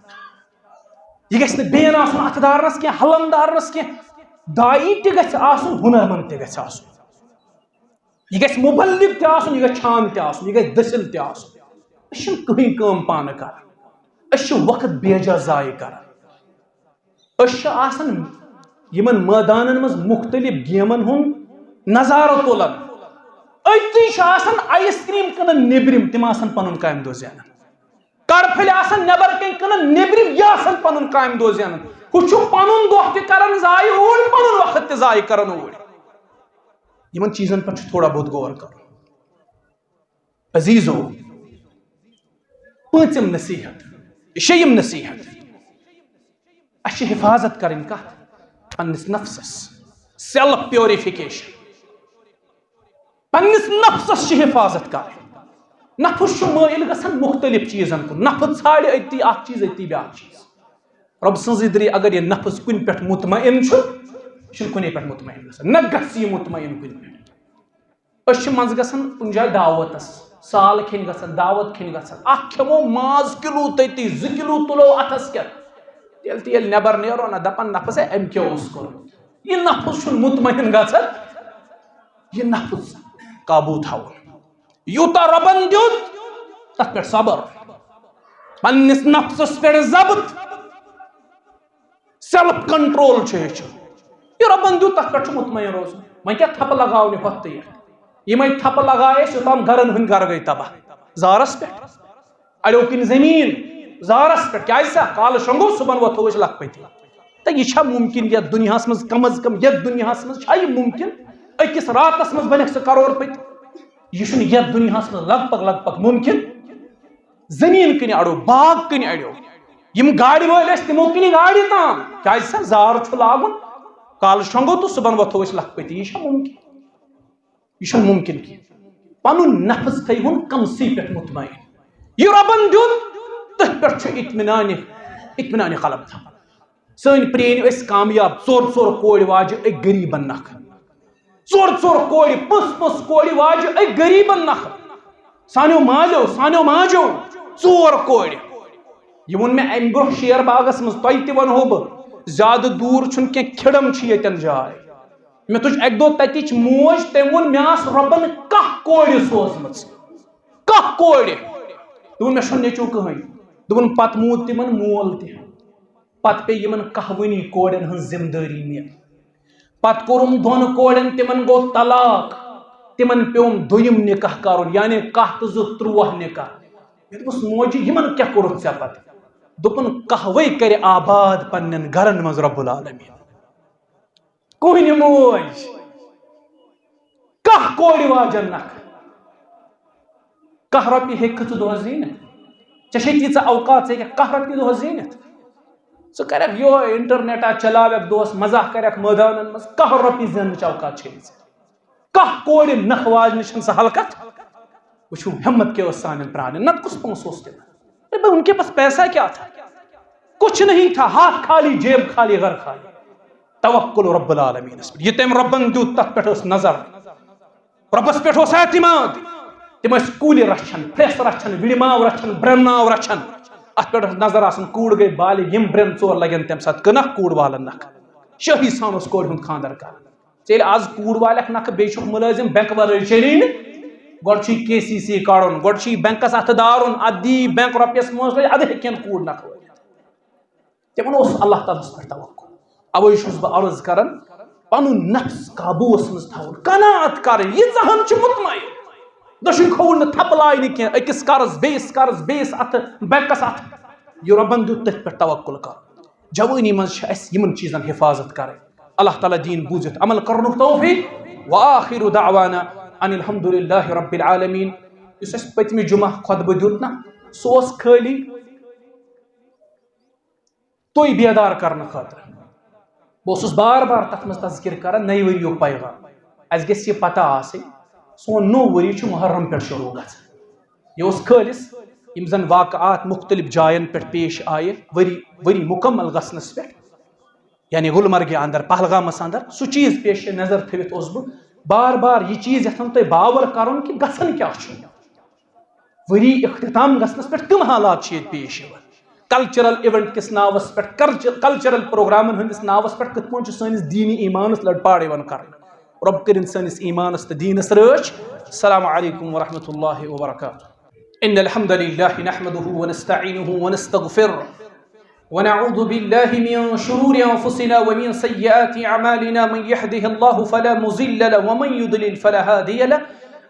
یہِ گژھِ نہٕ بیٚین آسُن اَتھٕ دارنَس کینٛہہ، ہلن دارنَس کینٛہہ۔ دایی تہِ گژھِ آسُن، ہُنرمنٛد تہِ گژھِ آسُن۔ یہِ گژھِ مُبلِغ تہِ آسُن، یہِ گژھِ چھان تہِ آسُن، یہِ گژھِ دٔسِل تہِ آسُن۔ أسۍ چھِنہٕ کٕہٕنۍ کٲم پانہٕ کران۔ أسۍ چھِ وقت بیجا ضایع کران۔ أسۍ چھِ آسان یِمن مٲدانن منٛز مُختٔلِف گیمن ہُنٛد نظارٕ تُلان۔ أتی چھِ آسان آیس کریم کٕنان نیبرِم، تِم آسان پنُن کامہِ دۄہ زینان۔ کڑپھٔلۍ آسان نٮ۪بر کَنۍ کٕنان، نیبرِم یہِ آسان پنُن کامہِ دۄہ زینان۔ ہُہ چھُ پنُن دۄہ تہِ کران ضایع اوٗرۍ، پنُن وقت تہِ ضایع کران اوٗرۍ۔ یِمن چیٖزن پٮ۪ٹھ چھُ تھوڑا بہت غور کرُن۔ عزیزو، پٲنٛژِم نصیحت، شیٚیِم نصیحت، اَسہِ چھِ حفاظت کرٕنۍ کتھ؟ پننِس نفسس، self purification۔ پننِس نفسس چھِ حفاظت کرٕنۍ۔ نفس چھُ مٲیِل گژھان مُختٔلِف چیٖزن کُن۔ نفس ژھانڈِ أتی اکھ چیٖز، أتی بیاکھ چیٖز۔ رۄب سٕنٛزٕے دٔری اگر یہِ نفس کُنہِ پٮ۪ٹھ مطمئن چھُ، یہِ چھُنہٕ کُنے پٮ۪ٹھ مطمئن گژھان، نہ گژھِ یہِ مطمئن کُنہِ پٮ۪ٹھ۔ أسۍ چھِ منٛزٕ گژھان کُنہِ جایہِ دعوتس، سال کھیٚنہِ گژھان، دعوت کھیٚنہِ گژھان، اکھ کھٮ۪مو ماز کِلوٗ تٔتی، زٕ کِلوٗ تُلو اتھس کٮ۪تھ۔ تیٚلہِ تہِ ییٚلہِ نٮ۪بر نیرو نہ، دپان نفس ہے، أمۍ کیٛاہ اوس کوٚرمُت؟ یہِ نفس چھُنہٕ مطمئن گژھان۔ یہِ نفس قابوٗ تھاوُن۔ یوٗتاہ رۄبن دیُت، تتھ پٮ۪ٹھ صبر، پننِس نفسس پٮ۪ٹھ ضبط، self control چھُ ہیٚچھُن۔ یہِ رۄبن دیُت، تتھ پٮ۪ٹھ چھُ مطمئن روزُن۔ وۄنۍ کیٛاہ تھپہٕ لگاونہِ ہۄتھ تہٕ یتھ؟ یِمے تھپہٕ لگایہِ اَسہِ، یوٚتام گرن ہٕنٛدۍ گرٕ گٔے تباہ۔ زارس پٮ۪ٹھ، اڑیو کِنۍ زٔمیٖن، زارس پٮ۪ٹھ، کیازِ سا؟ کالہٕ شۄنٛگو، صُبحن وۄتھو أسۍ لکھ پٔتۍ۔ تہٕ یہِ چھا مُمکِن یتھ دُنیاہس منٛز؟ کم از کم یتھ دُنیاہس منٛز چھا یہِ مُمکِن أکِس راتس منٛز بنکھ ژٕ کرور پٔتۍ؟ یہِ چھُنہٕ یتھ دُنیاہس منٛز لگ بگ لگ بگ مُمکِن۔ زٔمیٖن کٕنہِ اڑو، باغ کٕنہِ اڑیو، یِم گاڑِ وٲلۍ ٲسۍ، تِمو کٕنہِ گاڑِ تام۔ کیازِ سا؟ زار چھُ لاگُن، کالہٕ شۄنٛگو تہٕ صُبحن وۄتھو أسۍ لکھ پٔتۍ۔ یہِ چھا مُمکِن؟ یہِ چھُنہٕ مُمکِن کینٛہہ۔ پنُن نفس تھٲیہُن کمسٕے پٮ۪ٹھ مطمئن۔ یہِ رۄبن دیُت، تٔتھۍ پٮ۪ٹھ چھُ اطمینان، اطمینان قلب تھاوُن۔ سٲنۍ پرٛٲنۍ ٲسۍ کامیاب، ژور ژور کورِ واجہِ أکۍ غریٖبن نکھٕ۔ ژور ژور کورِ، پٔژھ پٔژھ کورِ واجہِ أکۍ غریٖبن نکھٕ۔ سانیو مالیو، سانیو ماجیو، ژور کورِ۔ یہِ ووٚن مےٚ امہِ برونٛہہ شیر باغس منٛز، تۄہہِ تہِ ونہو بہٕ، زیادٕ دوٗر چھُنہٕ کینٛہہ، کھِڑم چھِ ییٚتٮ۪ن جاے۔ مےٚ تُج اکہِ دۄہ تتِچ موج، تٔمۍ ووٚن، مےٚ آسہٕ رۄبن کاہ کورِ سوزمٕژ، کاہ کورِ۔ دوٚپُن، مےٚ چھُنہٕ نیٚچوٗ کٕہٕنۍ۔ دوٚپُن، پتہٕ موٗد تِمن مول تہِ۔ پتہٕ پیٚیہِ یِمن کاہوٕنی کورٮ۪ن ہٕنٛز ذمہٕ دٲری نِنۍ۔ پتہٕ کوٚرُم دۄن کورٮ۪ن، تِمن گوٚو طلاق، تِمن پیوٚم دوٚیِم نکاح کرُن، یعنی کاہ تہٕ زٕ، تُرٛواہ نکاح۔ مےٚ دوٚپُس، موجی، یِمن کیٛاہ کوٚرُتھ ژےٚ پتہٕ؟ دوٚپُن، کاہوَے کرِ آباد پننٮ۪ن گرن منٛز رب العالمین۔ کُہنہِ موج، کاہ کورِ واجن نکھٕ۔ کاہ رۄپیہِ ہیٚککھٕ ژٕ دۄہس زیٖنِتھ؟ ژےٚ چھے تیٖژاہ اوقات، ژٕ ہیٚککھ کاہ رۄپیہِ دۄہس زیٖنِتھ؟ ژٕ کرکھ یِہوٚے انٹرنیٹا چلاوکھ دۄہس، مزاح کرکھ مٲدانن منٛز، کاہ رۄپیہِ زیننٕچ اوقات چھے نہٕ ژےٚ۔ کاہ کورِ نکھٕ واجنہِ چھَنہٕ سہل کتھ۔ وٕچھِو، ہمت کیٛاہ ٲس سانٮ۪ن پرٛانٮ۪ن، نتہٕ کُس پونٛسہٕ اوس تِمن؟ ارے بھائی، ان کے پاس پیسہ کیا تھا؟ کچھ نہیں تھا، ہاتھ خالی، جیب خالی، گھر خالی۔ توکل رب العالمینس پٮ۪ٹھ۔ یہِ تٔمۍ رۄبن دیُت، تتھ پٮ۪ٹھ ٲس نظر۔ رۄبس پٮ۪ٹھ اوس اعتماد۔ تِم ٲسۍ کُلۍ رچھان، پھرٛٮ۪س رچھان، وِڑِ ماو رچھان، برٛٮ۪نہٕ ناو رچھان۔ اتھ پٮ۪ٹھ ٲس نظر آسان، کوٗر گٔے بالغ، یِم برٛٮ۪ن ژور لگن تمہِ ساتہٕ کٕنکھ کوٗر والن نکھٕ۔ شٲہی سان اوس کورِ ہُنٛد خانٛدر کران۔ ژےٚ ییٚلہِ آز کوٗر والکھ نکھٕ، بیٚیہِ چھُکھ مُلٲزِم، بینک ورٲے چلی نہٕ، گۄڈٕ چھُے کے سی سی کڑُن، گۄڈٕ چھُے بینکس اتھٕ دارُن، اتھ دی بینک رۄپیس منٛز، ادٕ ہیٚکن کوٗر نکھٕ وٲلِتھ۔ تِمن اوس اللہ تعالیٰ ہس پٮ۪ٹھ توکل۔ اوے چھُس بہٕ عرض کران، پنُن نفس قابوٗوس منٛز تھاوُن، قناعت کرٕنۍ، ییٖژاہن چھُ مطمئن۔ دٔچھُن کھووُر نہٕ، تھپہٕ لاینہٕ کینٛہہ، أکِس قرض، بیٚیِس قرض، بیٚیِس اتھٕ، بینکس اتھٕ۔ یہِ رۄبن دیُت، تٔتھۍ پٮ۪ٹھ توکل کرُن۔ جوٲنی منٛز چھِ اَسہِ یِمن چیٖزن حفاظت کرٕنۍ۔ اللہ تعالیٰ دِیِن بوٗزِتھ عمل کرنُک توفیق۔ وآخر دعوانا ان الحمد للہ رب العالمین۔ یُس اَسہِ پٔتمہِ جمعہ خطبہٕ دیُت نہ، سُہ اوس خٲلی تُہۍ بیدار کرنہٕ خٲطرٕ۔ بہٕ اوسُس بار بار تتھ منٛز تذکر کران نَیہِ ؤریُک پیغام۔ اَسہِ گژھِ یہِ پتہ آسٕنۍ، سون نوٚو ؤری چھُ محرم پٮ۪ٹھ شروع گژھان۔ یہِ اوس خٲلص یِم زن واقعات مختلف جاین پٮ۪ٹھ پیش آیہِ ؤری، ؤری مکمل گژھنس پٮ۪ٹھ، یعنی گلمرگہِ اندر، پہلگامس اندر، سُہ چیٖز پیش نظر تھٲوِتھ اوسُس بہٕ بار بار یہِ چیٖز یژھان تۄہہِ باور کرُن کہِ گژھان کیٛاہ چھُ۔ ؤری اختتام گژھنس پٮ۪ٹھ کم حالات چھِ ییٚتہِ پیش یِوان؟ کلچرل ایونٹ کِس ناوس پٮ۪ٹھ، کلچ-، کلچرل پروگرامن ہٕنٛدِس ناوس پٮ۪ٹھ کِتھ پٲٹھۍ چھُ سٲنِس دیٖنی ایمانس لڑپاڑ یِوان کرنہٕ؟ رۄب کٔرِن سٲنِس ایمانس تہٕ دیٖنس رٲچھ۔ السلام علیکم ورحمۃ اللہ وبرکاتہ۔ ان الحمد للہ نحمده ونستعینه ونستغفره ونعوذ بالله من شرور أنفسنا ومن سيئات أعمالنا، من يهده الله فلا مضل له ومن يضلل فلا هادي له.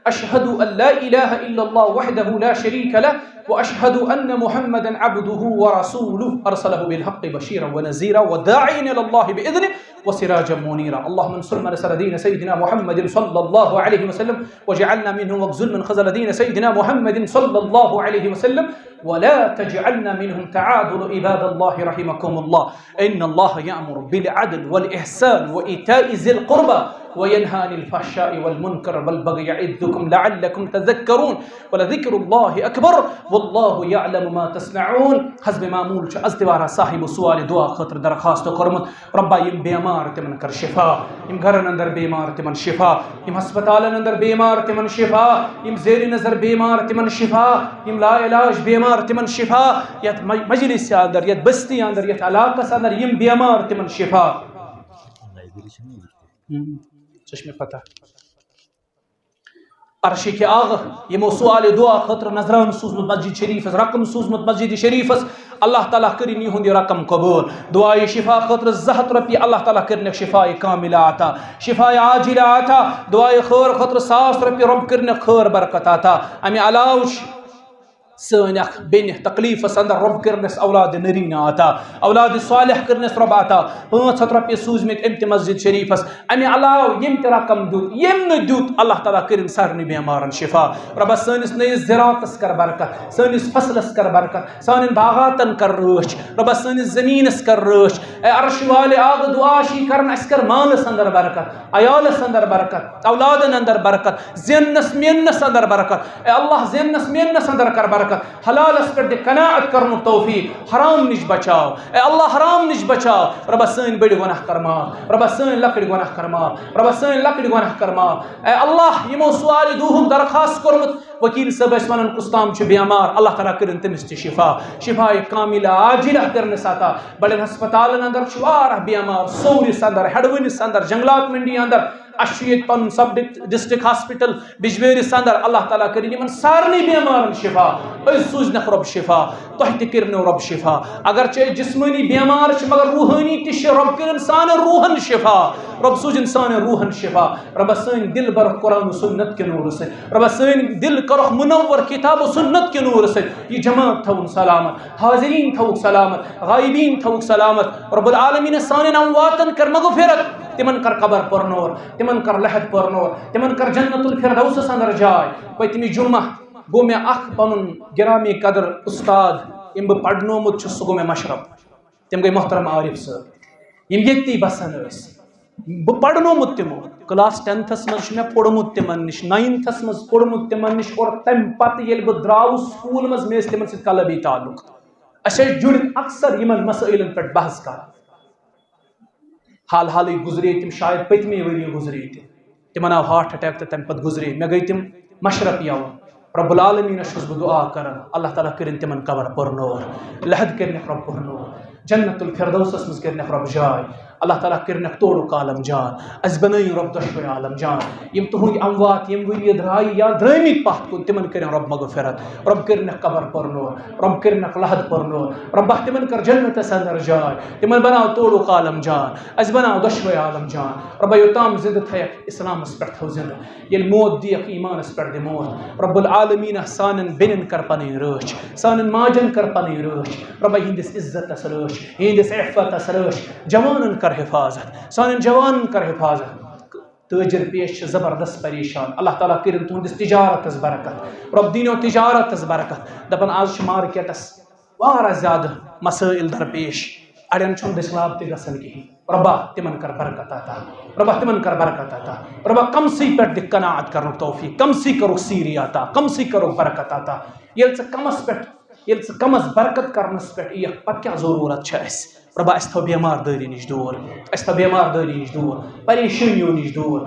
أشهد أن لا إله إلا الله وحده لا شريك له، وأشهد أن محمدا عبده ورسوله، أرسله بالحق بشيرا ونذيرا وداعيا إلى الله بإذنه وسراجا منيرا. اللهم انصر من نصر دين سيدنا محمد صلى الله عليه وسلم، واجعلنا منهم، واخذل من خذل دين سيدنا محمد صلى الله عليه وسلم، ولا تجعلنا منهم. تعادلوا عباد الله رحمكم الله. إن الله يأمر بالعدل والإحسان وإيتاء ذي القربى وينهى عن الفحشاء والمنكر والبغي يعظكم لعلكم تذكرون. ولذكر الله أكبر والله يعلم ما تصنعون. حضب معمول چھُ از تہِ واریاہ صاحب سوال دعا خٲطرٕ درخواست کوٚرمُت۔ رۄبا، یِم بیمار تِمن کر شفا، یِم گرن اندر بیمار تِمن شفا، یِم ہسپتالن اندر بیمار تِمن شفا، یِم زیر نظر بیمار تِمن شفا، یِم لا علاج بیمار تِمن شفا، یتھ مج-، مجلس اندر، یتھ بستی اندر، یتھ علاقس اندر یِم بیمار تِمن شفا۔ ہم، سُہ چھُ مےٚ پتہ۔ عرشہِ آغا، یِمو سوال دعا خٲطرٕ نذران سوٗزمُت مسجد شریفس، رقم سوٗزمُت مسجد شریفس، اللہ تعالیٰ کٔرِن یِہُنٛد یہِ رقم قبوٗل۔ دعایہِ شفا خٲطرٕ زٕ ہتھ رۄپیہِ، اللہ تعالیٰ کٔرِنَکھ شفایہِ کاملہ عطا، شفایہِ عاجلہ عطا۔ دعایہِ خٲر خٲطرٕ ساس رۄپیہِ، رۄب کٔرِنَکھ خٲر برکت عطا۔ اَمہِ علاوٕ چھِ سٲنۍ اکھ بیٚنہِ تکلیفس اندر، رۄب کٔرنس اولاد نریٖنہ عطا، اولاد صالح کٔرنس رۄب عطا۔ پانٛژھ ہتھ رۄپیہِ سوٗزمٕتۍ أمۍ تہِ مسجد شریفس۔ امہِ علاوٕ ییٚمۍ تہِ رقم دیُت، ییٚمۍ نہٕ دیُت، اللہ تعالیٰ کٔرِن سارنٕے بیمارن شفا۔ رۄبا سٲنِس نٔیِس زِراعتس کر برکت، سٲنِس فصلس کر برکت، سانٮ۪ن باغاتن کر رٲچھ۔ رۄبا سٲنِس زٔمیٖنس کر رٲچھ۔ اے عرش والے، اکھ دعا چھِ کران، اَسہِ کر مالس اندر برکت، عیالس اندر برکت، اولادن اندر برکت، زیننس میننس اندر برکت۔ اے اللہ، زیننس میننس اندر کر برکت، حلالس پٮ۪ٹھ دِ قناعت کرنُک توفیق، حرام نِش بچاو۔ اے اللہ، حرام نِش بچاو۔ رۄبا سٲنۍ بٔڑۍ گۄناہ کر معاف، رۄبا سٲنۍ لۄکٕٹۍ گۄناہ کر معاف، رۄبا سٲنۍ لۄکٕٹۍ گۄناہ کر معاف۔ اے اللہ، یِمو سوالہِ دوٗہُک درخواست کوٚرمُت، وکیل صٲب ٲسۍ ونان کُس تام چھُ بیمار، اللہ تعالیٰ کٔرِن تٔمِس تہِ شفا، شفا کاملہ عاجلہ کٔرنس عطا۔ بڑٮ۪ن ہسپتالن اندر چھُ واریاہ بیمار، سورِس اندر، ہیڈوٕنِس اندر، جنگلات منڈی اندر، اَسہِ چھُ ییٚتہِ پنُن سب ڈک-، ڈسٹرکٹ ہاسپٹل بجبیرِس اندر۔ اللہ تعالیٰ کٔرِن یِمن سارنٕے بیمارن شفا، أسۍ سوٗزنکھ رۄب شفا، تۄہہِ تہِ کٔرنو رۄب شفا۔ اگرچہِ أسۍ جسمٲنی بیمار چھِ، مگر روحٲنی تہِ چھِ، رۄب کٔرِن سانٮ۪ن روحن شفا، رۄب سوٗزِن سانٮ۪ن روحن شفا۔ رۄبا سٲنۍ دل برکھ قرآن و سنت کہِ نوٗرٕ سۭتۍ، رۄبا سٲنۍ دل کرکھ منور کتاب و سنت کہِ نوٗرٕ سۭتۍ۔ یہِ جماعت تھاوُن سلامت، حاضرین تھاوُکھ سلامت، غائبین تھاوُکھ سلامت۔ رب العالمین سانٮ۪ن امواتن کر مغفرت، تِمن کر قبر پرنور، تِمن کر لحد پرنور، تِمن کر جنت الفردوسس اندر جاے۔ پٔتمہِ جمعہ گوٚو مےٚ اکھ پنُن گرامی قدر استاد، یِم بہٕ پرنومُت چھُس، سُہ گوٚو مےٚ مشرف۔ تِم گٔے محترم عارف صٲب، یِم ییٚتی بسان ٲسۍ۔ بہٕ پرنومُت تِمو، کلاس ٹینتھس منٛز چھُ مےٚ پوٚرمُت تِمن نِش، ناینتھس منٛز پوٚرمُت تِمن نِش، اور تمہِ پتہٕ ییٚلہِ بہٕ درٛاوُس سکوٗل منٛز، مےٚ ٲسۍ تِمن سۭتۍ قلبی تعلق۔ أسۍ ٲسۍ جُڑِتھ اکثر یِمن مسٲیلن پٮ۪ٹھ بحث کران۔ حال حالٕے گُزرے تِم، شاید پٔتمے ؤریہِ گُزرے تِم۔ تِمن آو ہارٹ اٹیک تہٕ تَمہِ پتہٕ گُزرے۔ مےٚ گٔے تِم مشرف یَوٕ۔ رب العالمیٖنس چھُس بہٕ دُعا کران، اللہ تعالیٰ کٔرِن تِمن قبر پُرنور، لحد کٔرِنکھ رب پُرنور، جنت الفردوسس منٛز کٔرِنکھ رب جاے، اللہ تعالیٰ کٔرِنکھ تورُک عالم جان، اَسہِ بنٲیِن رب دۄشوے عالم جان۔ یِم تُہنٛدۍ اموات ییٚمہِ ؤریہِ درٛایہِ یا درٛٲمٕتۍ پتھ کُن، تِمن کٔرِن رب مغفرت، رب کٔرِنکھ قبر پُرنور، رب کٔرِنکھ لحد پُرنور، ربا تِمن کر جنتس اندر جاے، تِمن بناو تورُک عالم جان، اَسہِ بناو دۄشوے عالم جان۔ ربا یوٚتام زندٕ تھایکھ، اسلامس پٮ۪ٹھ تھاو زندٕ۔ ییٚلہِ موت دِیَکھ، ایٖمانَس پٮ۪ٹھ دِ موت۔ رب العالمیٖنہ سانٮ۪ن بیٚنٮ۪ن کر پنٕنۍ رٲچھ، سانٮ۪ن ماجن کر پنٕنۍ رٲچھ۔ ربا یِہنٛدِس عزتس رٲچھ، یِہنٛدِس عفتس رٲچھ۔ جوانن کر حفاظت، سانٮ۪ن جوانن کر حفاظت۔ تٲجِر پیش چھِ زبردست پریشان۔ اللہ تعالیٰ کٔرِن تُہنٛدِس تجارتس برکت۔ رب دِنو تجارتس برکت۔ دپان آز چھُ مارکیٹس واریاہ زیادٕ مسٲیل درپیش۔ اڑٮ۪ن چھُنہٕ دٔسلاب تہِ گژھان کِہیٖنۍ۔ رۄبا تِمن کر برکت عطا۔ رۄبا تِمن کر برکت عطا۔ رۄبا کمسٕے پٮ۪ٹھ دِ قناعت کرنُک توفیق، کمسٕے کرُکھ سیٖری عطا، کمسٕے کرُکھ برکت عطا۔ ییٚلہِ ژٕ کمس پٮ۪ٹھ، ییٚلہِ ژٕ کمس برکت کرنس پٮ۪ٹھ یِیَکھ، پتہٕ کیٛاہ ضروٗرت چھِ اَسہِ؟ رۄبا اَسہِ تھاو بیمار دٲری نِش دوٗر، اَسہِ تھاو بیمار دٲری نِش دوٗر، پریشٲنیو نِش دوٗر۔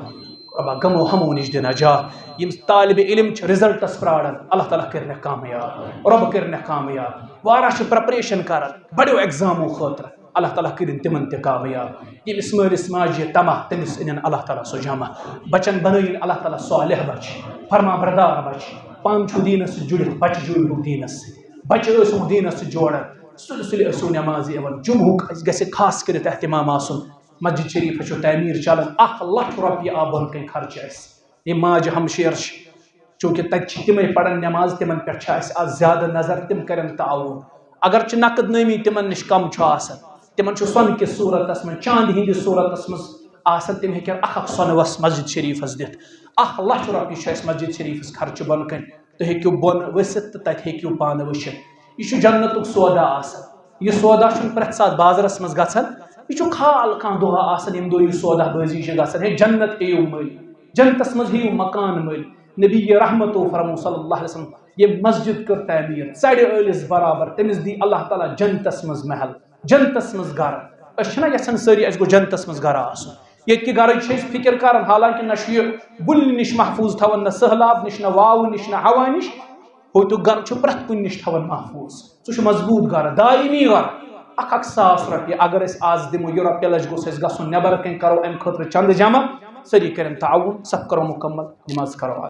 رۄبا غمو ہمو نِش دِ نجات۔ یِم طالب علم چھِ رزلٹس پراران، اللہ تعالیٰ کٔرِنکھ کامیاب، رۄب کٔرِنکھ کامیاب۔ واریاہ چھِ پریپریشن کران بڑیو ایگزامو خٲطرٕ، اللہ تعالیٰ کٔرِن تِمن تہِ کامیاب۔ ییٚمِس مٲلِس ماجہِ یہِ طمع، تٔمِس أنِن اللہ تعالیٰ سُہ جمع۔ بچن بنٲیِن اللہ تعالیٰ صالح بچہِ، فرما بردار بچہِ۔ پانہٕ چھُو دیٖنس سۭتۍ جُڑِتھ، بچہِ جوڑِہُکھ دیٖنس سۭتۍ، بچہِ ٲسِہُکھ دیٖنس سۭتۍ جوڑان، سُلہِ سُلہِ ٲسِو نٮ۪مازِ یِوان۔ جمعُک اَسہِ گژھِ خاص کٔرِتھ اہتمام آسُن۔ مسجد شریف چھُ تعمیٖر چلان، اکھ لچھ رۄپیہِ آو بۄن کَنہِ خرچہِ اَسہِ۔ یِم ماجہِ ہمشیر چھِ، چونکہ تَتہِ چھِ تِمَے پَران نٮ۪ماز، تِمَن پٮ۪ٹھ چھِ اَسہِ آز زیادٕ نظر، تِم کَرن تعاوُن۔ اگرچہِ نقد نٲمی تِمَن نِش کَم چھُ آسان، تِمَن چھُ سۄنہٕ کِس صوٗرتَس منٛز، چاندِ ہِنٛدِس صوٗرتَس منٛز آسان، تِم ہیٚکن اَکھ اَکھ سۄنہٕ وَس مسجد شریٖفَس دِتھ۔ اَکھ لَچھ رۄپیہِ چھُ اَسہِ مسجد شریٖفَس خرچہٕ بۄن کَنہِ۔ تُہۍ ہیٚکِو بۄن ؤسِتھ تہٕ تَتہِ ہیٚکِو پانہٕ وٕچھِتھ۔ یہِ چھُ جنتُک سودا آسان۔ یہِ سودا چھُنہٕ پرٛٮ۪تھ ساتہٕ بازرَس منٛز گژھان۔ یہِ چھُ خال کانٛہہ دۄہا آسان، ییٚمہِ دۄہ یہِ سودا بٲزی چھِ گژھان۔ ہے، جنت ہیٚیِو مٔلۍ، جنتَس منٛز ہیٚیِو مکان مٔلۍ۔ نبی رحمتو فرمو صلی اللہ علیہ وسلم، ییٚمۍ مسجد کٔر تعمیٖر، ژَرِ ٲلِس برابر، تٔمِس دی اللہ تعالیٰ جنتَس منٛز محل، جنتَس منٛز گرٕ۔ أسۍ چھِنہ یَژھان سٲری اَسہِ گوٚژھ جنتَس منٛز گرٕ آسُن؟ ییٚتہِ کہِ گرٕچ چھِ أسۍ فِکر کران، حالانکہِ نہ چھُ یہِ بُلہِ نِش محفوٗظ تھاوان، نہ سٔہلاب نِش، نہ واوٕ نِش، نہ ہوا نِش۔ ہوتیُک گرٕ چھُ پرٛٮ۪تھ کُنہِ نِش تھاوان محفوٗظ۔ سُہ چھُ مضبوٗط گرٕ، دٲیمی گرٕ۔ اکھ اکھ ساس رۄپیہِ اگر أسۍ آز دِمو، یہِ رۄپیہِ لَچھ گوٚژھ اَسہِ گژھُن نٮ۪بر کَنہِ، کرو اَمہِ خٲطرٕ چندٕ جمع، سٲری کَرن تعاوُن، صف کرو مُکمل، نماز کرو ادا۔